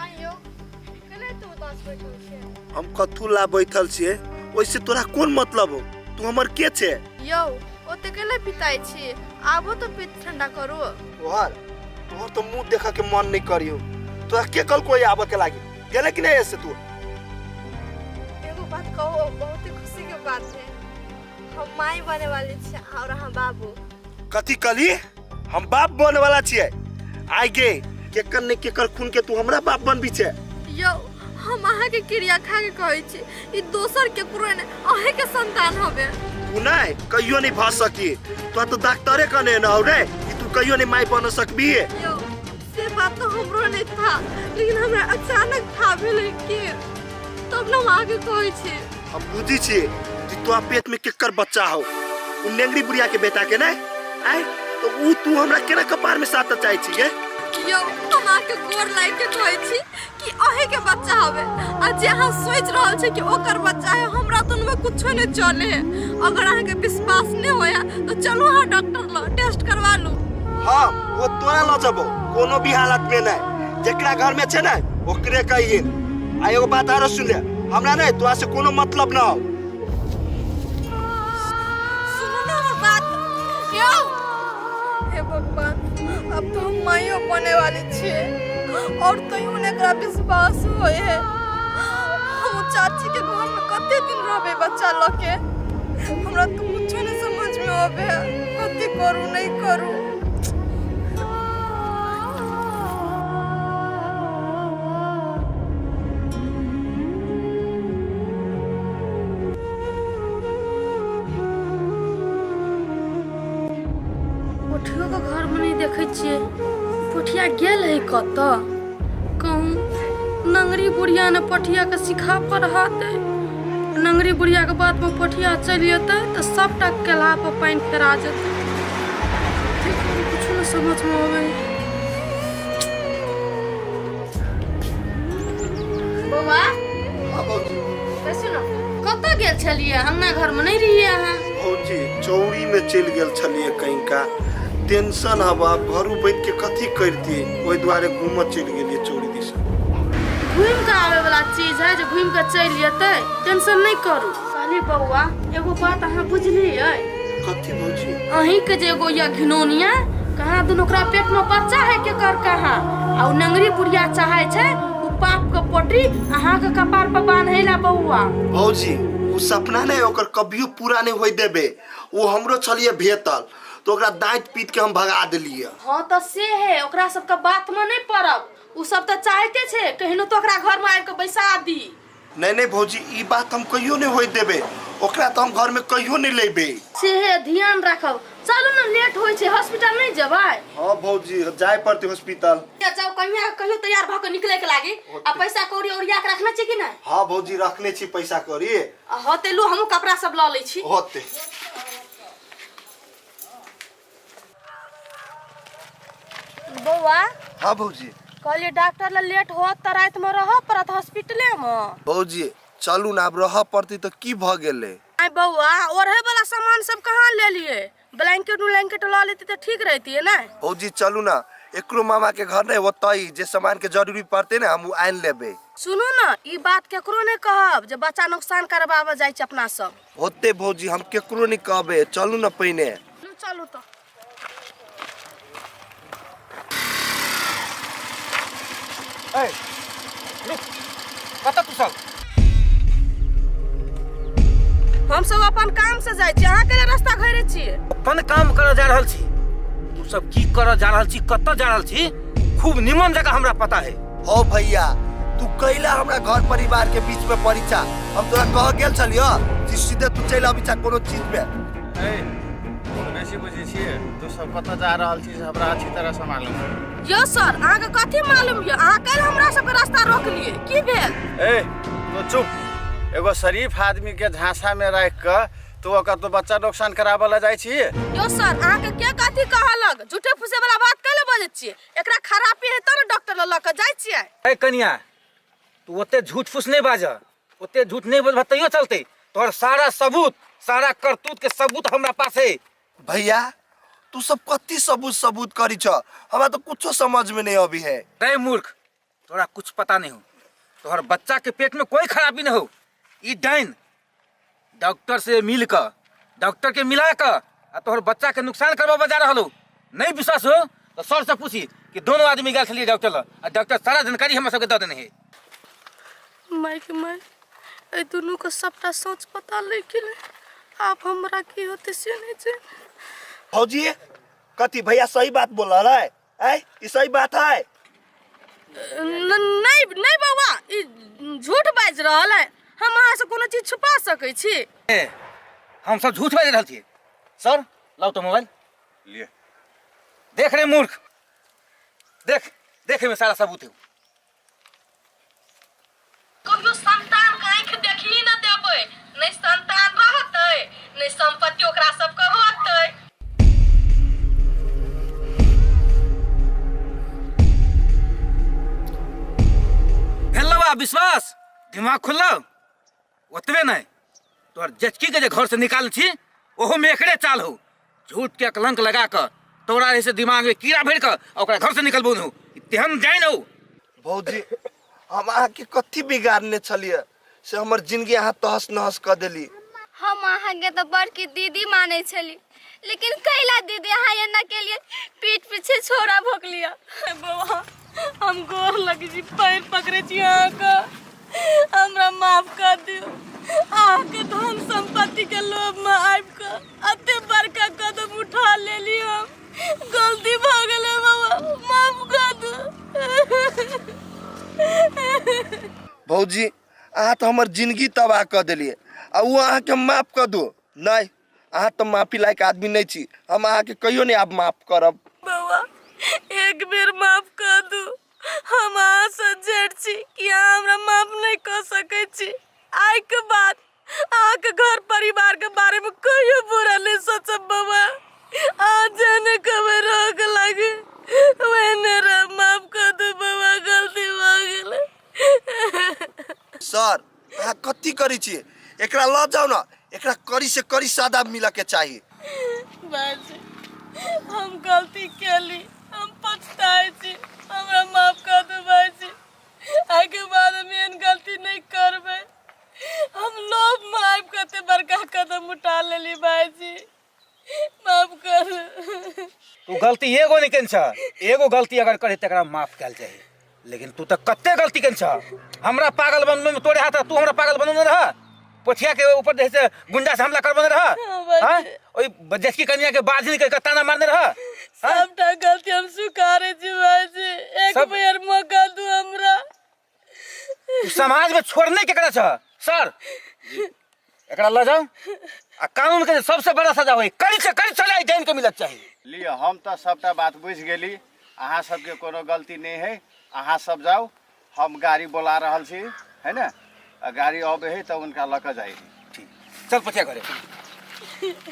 आइयो कैला एते उदास बैठल छियै? हम कथू ला बैठल छियै ओइसे तोरा कोन मतलब हो? तू हमर के छे? यौ ओते कैला पिताइ छी, आबो तो पित्त ठंडा करू। तोहर तोहर तो मुंह देख के मन नहीं करियो। तोरा के कल कोई आबे के लागी गेले कि नहीं ऐसे तू? एगो बात कहो, बहुत ही खुशी के बात है, हम माई बने वाली छी और अहाँ बाबू। कथी कली? हम बाप बने वाला छियै? आइ गे केकर ने केकर खून के तू हमरा बाप बनबी छे? यौ हम अहाँ के क्रिया खा के कहै छी, ई दोसर केकरो ने अहें के संतान हबे। तू नहीं कहियो नहीं भ सकी, तोरा तो डॉक्टरे कहने न हो रे कि तू कहियो नहीं माई बन सकबी। यौ से बात तो हमरो नहीं था, लेकिन हमरा अचानक था भेलै कि तब न हम अहाँ के कहै छी। हम बुझी छी कि तोरा पेट में केकर बच्चा हो, उ नेंगरी बुढ़िया के बेटा के नहीं आय तो उ तू हमरा केना कपार में साथ चाहे छी गे? यौ हम अहाँ के गोर लागि के कहै छी कि अहें के बच्चा हवे, आ जे अहाँ सोचि रहल छी कि ओकर बच्चा है, हमरा तो उनमें कुछो नहीं चले है। अगर अहाँ के विश्वास नहीं होया तो चलू अहाँ डॉक्टर लग टेस्ट करवा लू। हाँ वो तोरा ल जबो कोनो भी हालत में नहीं, जेकरा घर में छे ना ओकरे कहिए। आ एगो बात आरो सुन ले, हमरा नहीं तोरा से कोनो मतलब ना हो। सुनू ना हमर बात। यौ हे भगवान, अब तो हम माइयो बने वाली छियै और तैयो ने एकरा विश्वास होय है। हम चाची के घर में कते दिन रहबे बच्चा ल के, हमरा तो कुछो नहीं समझ में आवे है, कथी करू नहीं करू। पोठियो के घर में नहीं देखे छियै, पोठिया गेल है कतऽ? कहूँ नंगरी बुढ़िया ने पोठिया के सिखा पढ़ा दे, नंगरी बुढ़िया के बात में पोठिया चलि जेतै तऽ सबटा केला पर पानि फेरा जेतै। कुछो नहीं समझ में आबै। बौआ। हाँ भौजी। सुनो, कतऽ गेल छलियै? अंगना घर में नहीं रहियै अहाँ। भौजी चौरी में चलि गेल छलियै, कहीं का टेंशन हवा घरू बैठ के कथी करतियै, ओहि दुआरे घूमऽ चलि गेलियै चौरी दिस। घूमि कऽ आबै वाला चीज है जे घूमि कऽ चलि जेतै, टेंशन नहीं करू। कहली बौआ एगो बात अहाँ बुझलियै? कथी भौजी? अहीं के जे एगो या घिनौनिया कहाँ दुनू ओकरा पेट में बच्चा है के कर कहाँ आ उ नंगरी बुढ़िया चाहे छै उ पाप के पोटरी अहाँ के कपार पर बांधे ला बउआ। भौजी उ सपना नहीं ओकर कभियो पूरा नहीं होई देबे। वो हमरो छलिए भेटल तो ओकरा दांत पीट के हम भगा देलिए। हाँ तो से है, ओकरा सबके बात में नहीं पड़ब। उ सब तो चाहते छे कहिनो तो ओकरा घर में आबि के बैसा दी। नहीं नहीं भौजी ई बात हम कहियो नहीं होई देबे, ओकरा तो हम घर में कहियो नहीं लेबे। से है, ध्यान राखब। चलू ना लेट होई छे, हॉस्पिटल नहीं जेबै? हाँ भौजी जाय पड़ते हॉस्पिटल। जाओ कहिया कहियो तैयार भ के निकले के लागी। आ पैसा कौड़ी ओरिया के रखने छी कि नहीं? हाँ भौजी रखने छी पैसा कौड़ी। आ होते लू हमहूँ कपड़ा सब ल लै छी। होते। बौआ। हाँ भौजी। कहलिए डॉक्टर ला लेट होत त रात में रह पड़त हॉस्पिटले में। भौजी चलू ना अब रह पड़ती तो की भ गेलै? आय बौआ ओढ़े वाला सामान सब कहाँ ले लिए? ब्लैंकेट उलैंकेट ल लेती तो ठीक रहती है ना? भौजी चलू ना एकरो मामा के घर नहीं ओतई जे सामान के जरूरी पड़ते ना हम आन लेबे। सुनू ना ई बात केकरो नहीं कहब जे बच्चा नुकसान करबाबे जाय छै अपना सब। होते भौजी हम केकरो नहीं कहबे, चलू ना पहिने। चलू तो। ए, रुक, कतऽ तू सब? हम सब अपन काम से जाय छी, अहाँ के रास्ता घेरे छियै? अपन काम करऽ जा रहल छी, तू सब की करऽ जा रहल छी, कतऽ जा रहल छी, खूब निमन जगह हमरा पता है। हो भैया तू कैला हमरा घर परिवार के बीच में परीक्षा, हम तोरा कह गेल छलियो कि सीधे तू चलि अबी छा कोनो चीज में। ए, बेसी बुझै छियै तू सब कतऽ जा रहल छी से हमरा अच्छी तरह से मालूम है। यो सर अहाँ के कथी मालूम यो? अहाँ काल्हि हमरा सबके रास्ता रोक लिए, की भेल? ए तू चुप, एगो शरीफ आदमी के झांसा में राखि कऽ तू ओकर तो बच्चा नुकसान कराबऽ लए जाइ छी। यो सर अहाँ के के कथी कहलक? झूठे फूसे वाला बात कैले बजै छियै? एकरा खराबी हेतौ ने डॉक्टर लग लऽ कऽ जाइ छियै। ए कनिया तू ओते झूठ फूस नहीं बाजऽ, ओते झूठ नहीं बजबह तैयो चलते, तोहर सारा सबूत सारा करतूत के सबूत हमरा पास है। भैया तू सब कथी सबूत सबूत करी छ, हमरा तो कुछो समझ में नहीं अभी है। रे मूर्ख तोरा कुछ पता नहीं हो, तोहर बच्चा के पेट में कोई खराबी नहीं हो। ई डाइन डॉक्टर से मिल कऽ डॉक्टर के मिला कऽ आ तोहर बच्चा के नुकसान करबा जा रहल हो। नहीं विश्वास हो तो सर से पूछी कि दोनों आदमी गेल छलियै डॉक्टर लग आ डॉक्टर सारा जानकारी हमरा सबके दऽ देने है। माइक माय एहि दुनू के सबटा सच पता लागि गेलै, आब हमरा की होतै से नहि जानि। भौजी कथी भैया सही बात बोल रहा है? ऐ ई सही बात है? नहीं नहीं बौआ ई झूठ बाजि रहल है, हम अहाँ से कोनो चीज छुपा सकै छी? ए, हम सब झूठ बाजि रहल छियै। सर लाउ तो मोबाइल। लिए। देख रे मूर्ख, देख देख एहिमे सारा सबूत है। कहियो संतान के आँखि देखही न देबै, नहि संतान रहतै नहि संपत्ति ओकरा सबके होतै। भेलौ आब विश्वास, दिमाग खुललौ? ओतबे नहि तोहर जेठकी के जे घर से निकाल छी ओहो में एकरे चाल हो, झूठ के कलंक लगा कऽ तोरा ऐसे दिमाग में कीड़ा भरि कऽ ओकरा घर से निकलबो न हो, तेहन जाइन हो। भौजी हम अहाँके कथी बिगाड़ने छलियै से हमर जिंदगी अहाँ तहस नहस कऽ देली। हम अहाँके तऽ बड़की दीदी मानै छली, लेकिन कैला दीदी अहाँ एना केलियै, पीठ पीछे छोरा भोकलियै। बौआ हम गोर लगै छी, पैर पकड़ै छी अहाँके, हमरा माफ कऽ दियौ। अहाँके धन संपत्ति के लोभ में आबि कऽ एते बड़का कदम उठा लेली हम, गलती भऽ गेलै बाबा, माफ कऽ दियौ। भौजी अहाँ तऽ हमर जिंदगी तबाह कऽ देलियै आ ओ अहाँके माफ कऽ दू। नहीं अहाँ तऽ माफी लायक आदमी नहीं छी, हम अहाँके कहियो नहीं आब माफ करब। बौआ एक बेर माफ कऽ दू, हम अहाँ से जेठ छी कि अहाँ हमरा माफ नहीं कऽ सकै छी। आइ के बाद अहाँके घर परिवार के बारे में कहियो बुरा नहीं सोचब बाबा, अहाँ जेहने कहबै रहऽ के लागे ओहने रह, माफ कऽ दू बाबा, गलती भऽ गेलै। सर अहाँ कथी करै छी, एकरा लऽ जाउ ने, एकरा कड़ी से कड़ी सजा मिलऽ के चाही। बाजी हम गलती केली, हम पछताए छी, हमरा माफ कऽ दू बाजी, आइके बाद हम एहन गलती नहीं करबै। हम लोभ में आबि कऽ एते बड़का कदम उठा लेली भाईजी, गलती एगो नहीं केने छ, एगो गलती अगर करे तकरा माफ कयल चाही, लेकिन तू तऽ कते गलती केने छ। हमरा पागल बनबै में तोरे हाथ, तू हमरा पागल बनौने रह, पोठिया के ऊपर जे से गुंडा से हमला करबने रह, हां ओई जेठकी कन्या के बाजनी के ताना मारने रह। सबटा गलती हम स्वीकारे छी भाईजी, एक बेर मौका दू हमरा। समाज में छोड़ने केकरा छ सर? एकरा ल जाओ आ कानून के सबसे बड़ा सजा होई, कड़ी से कड़ी सजा जान के मिलत चाही। लिअ, हम तऽ सबटा बात बुझि गेली, अहाँ सबके कोनो गलती नहि है, अहाँ सब जाउ, हम गाड़ी बोला रहल छी है ने, आ गाड़ी अबै है तऽ हुनका लऽ कऽ जाइ। ठीक, चल पथिया घरे।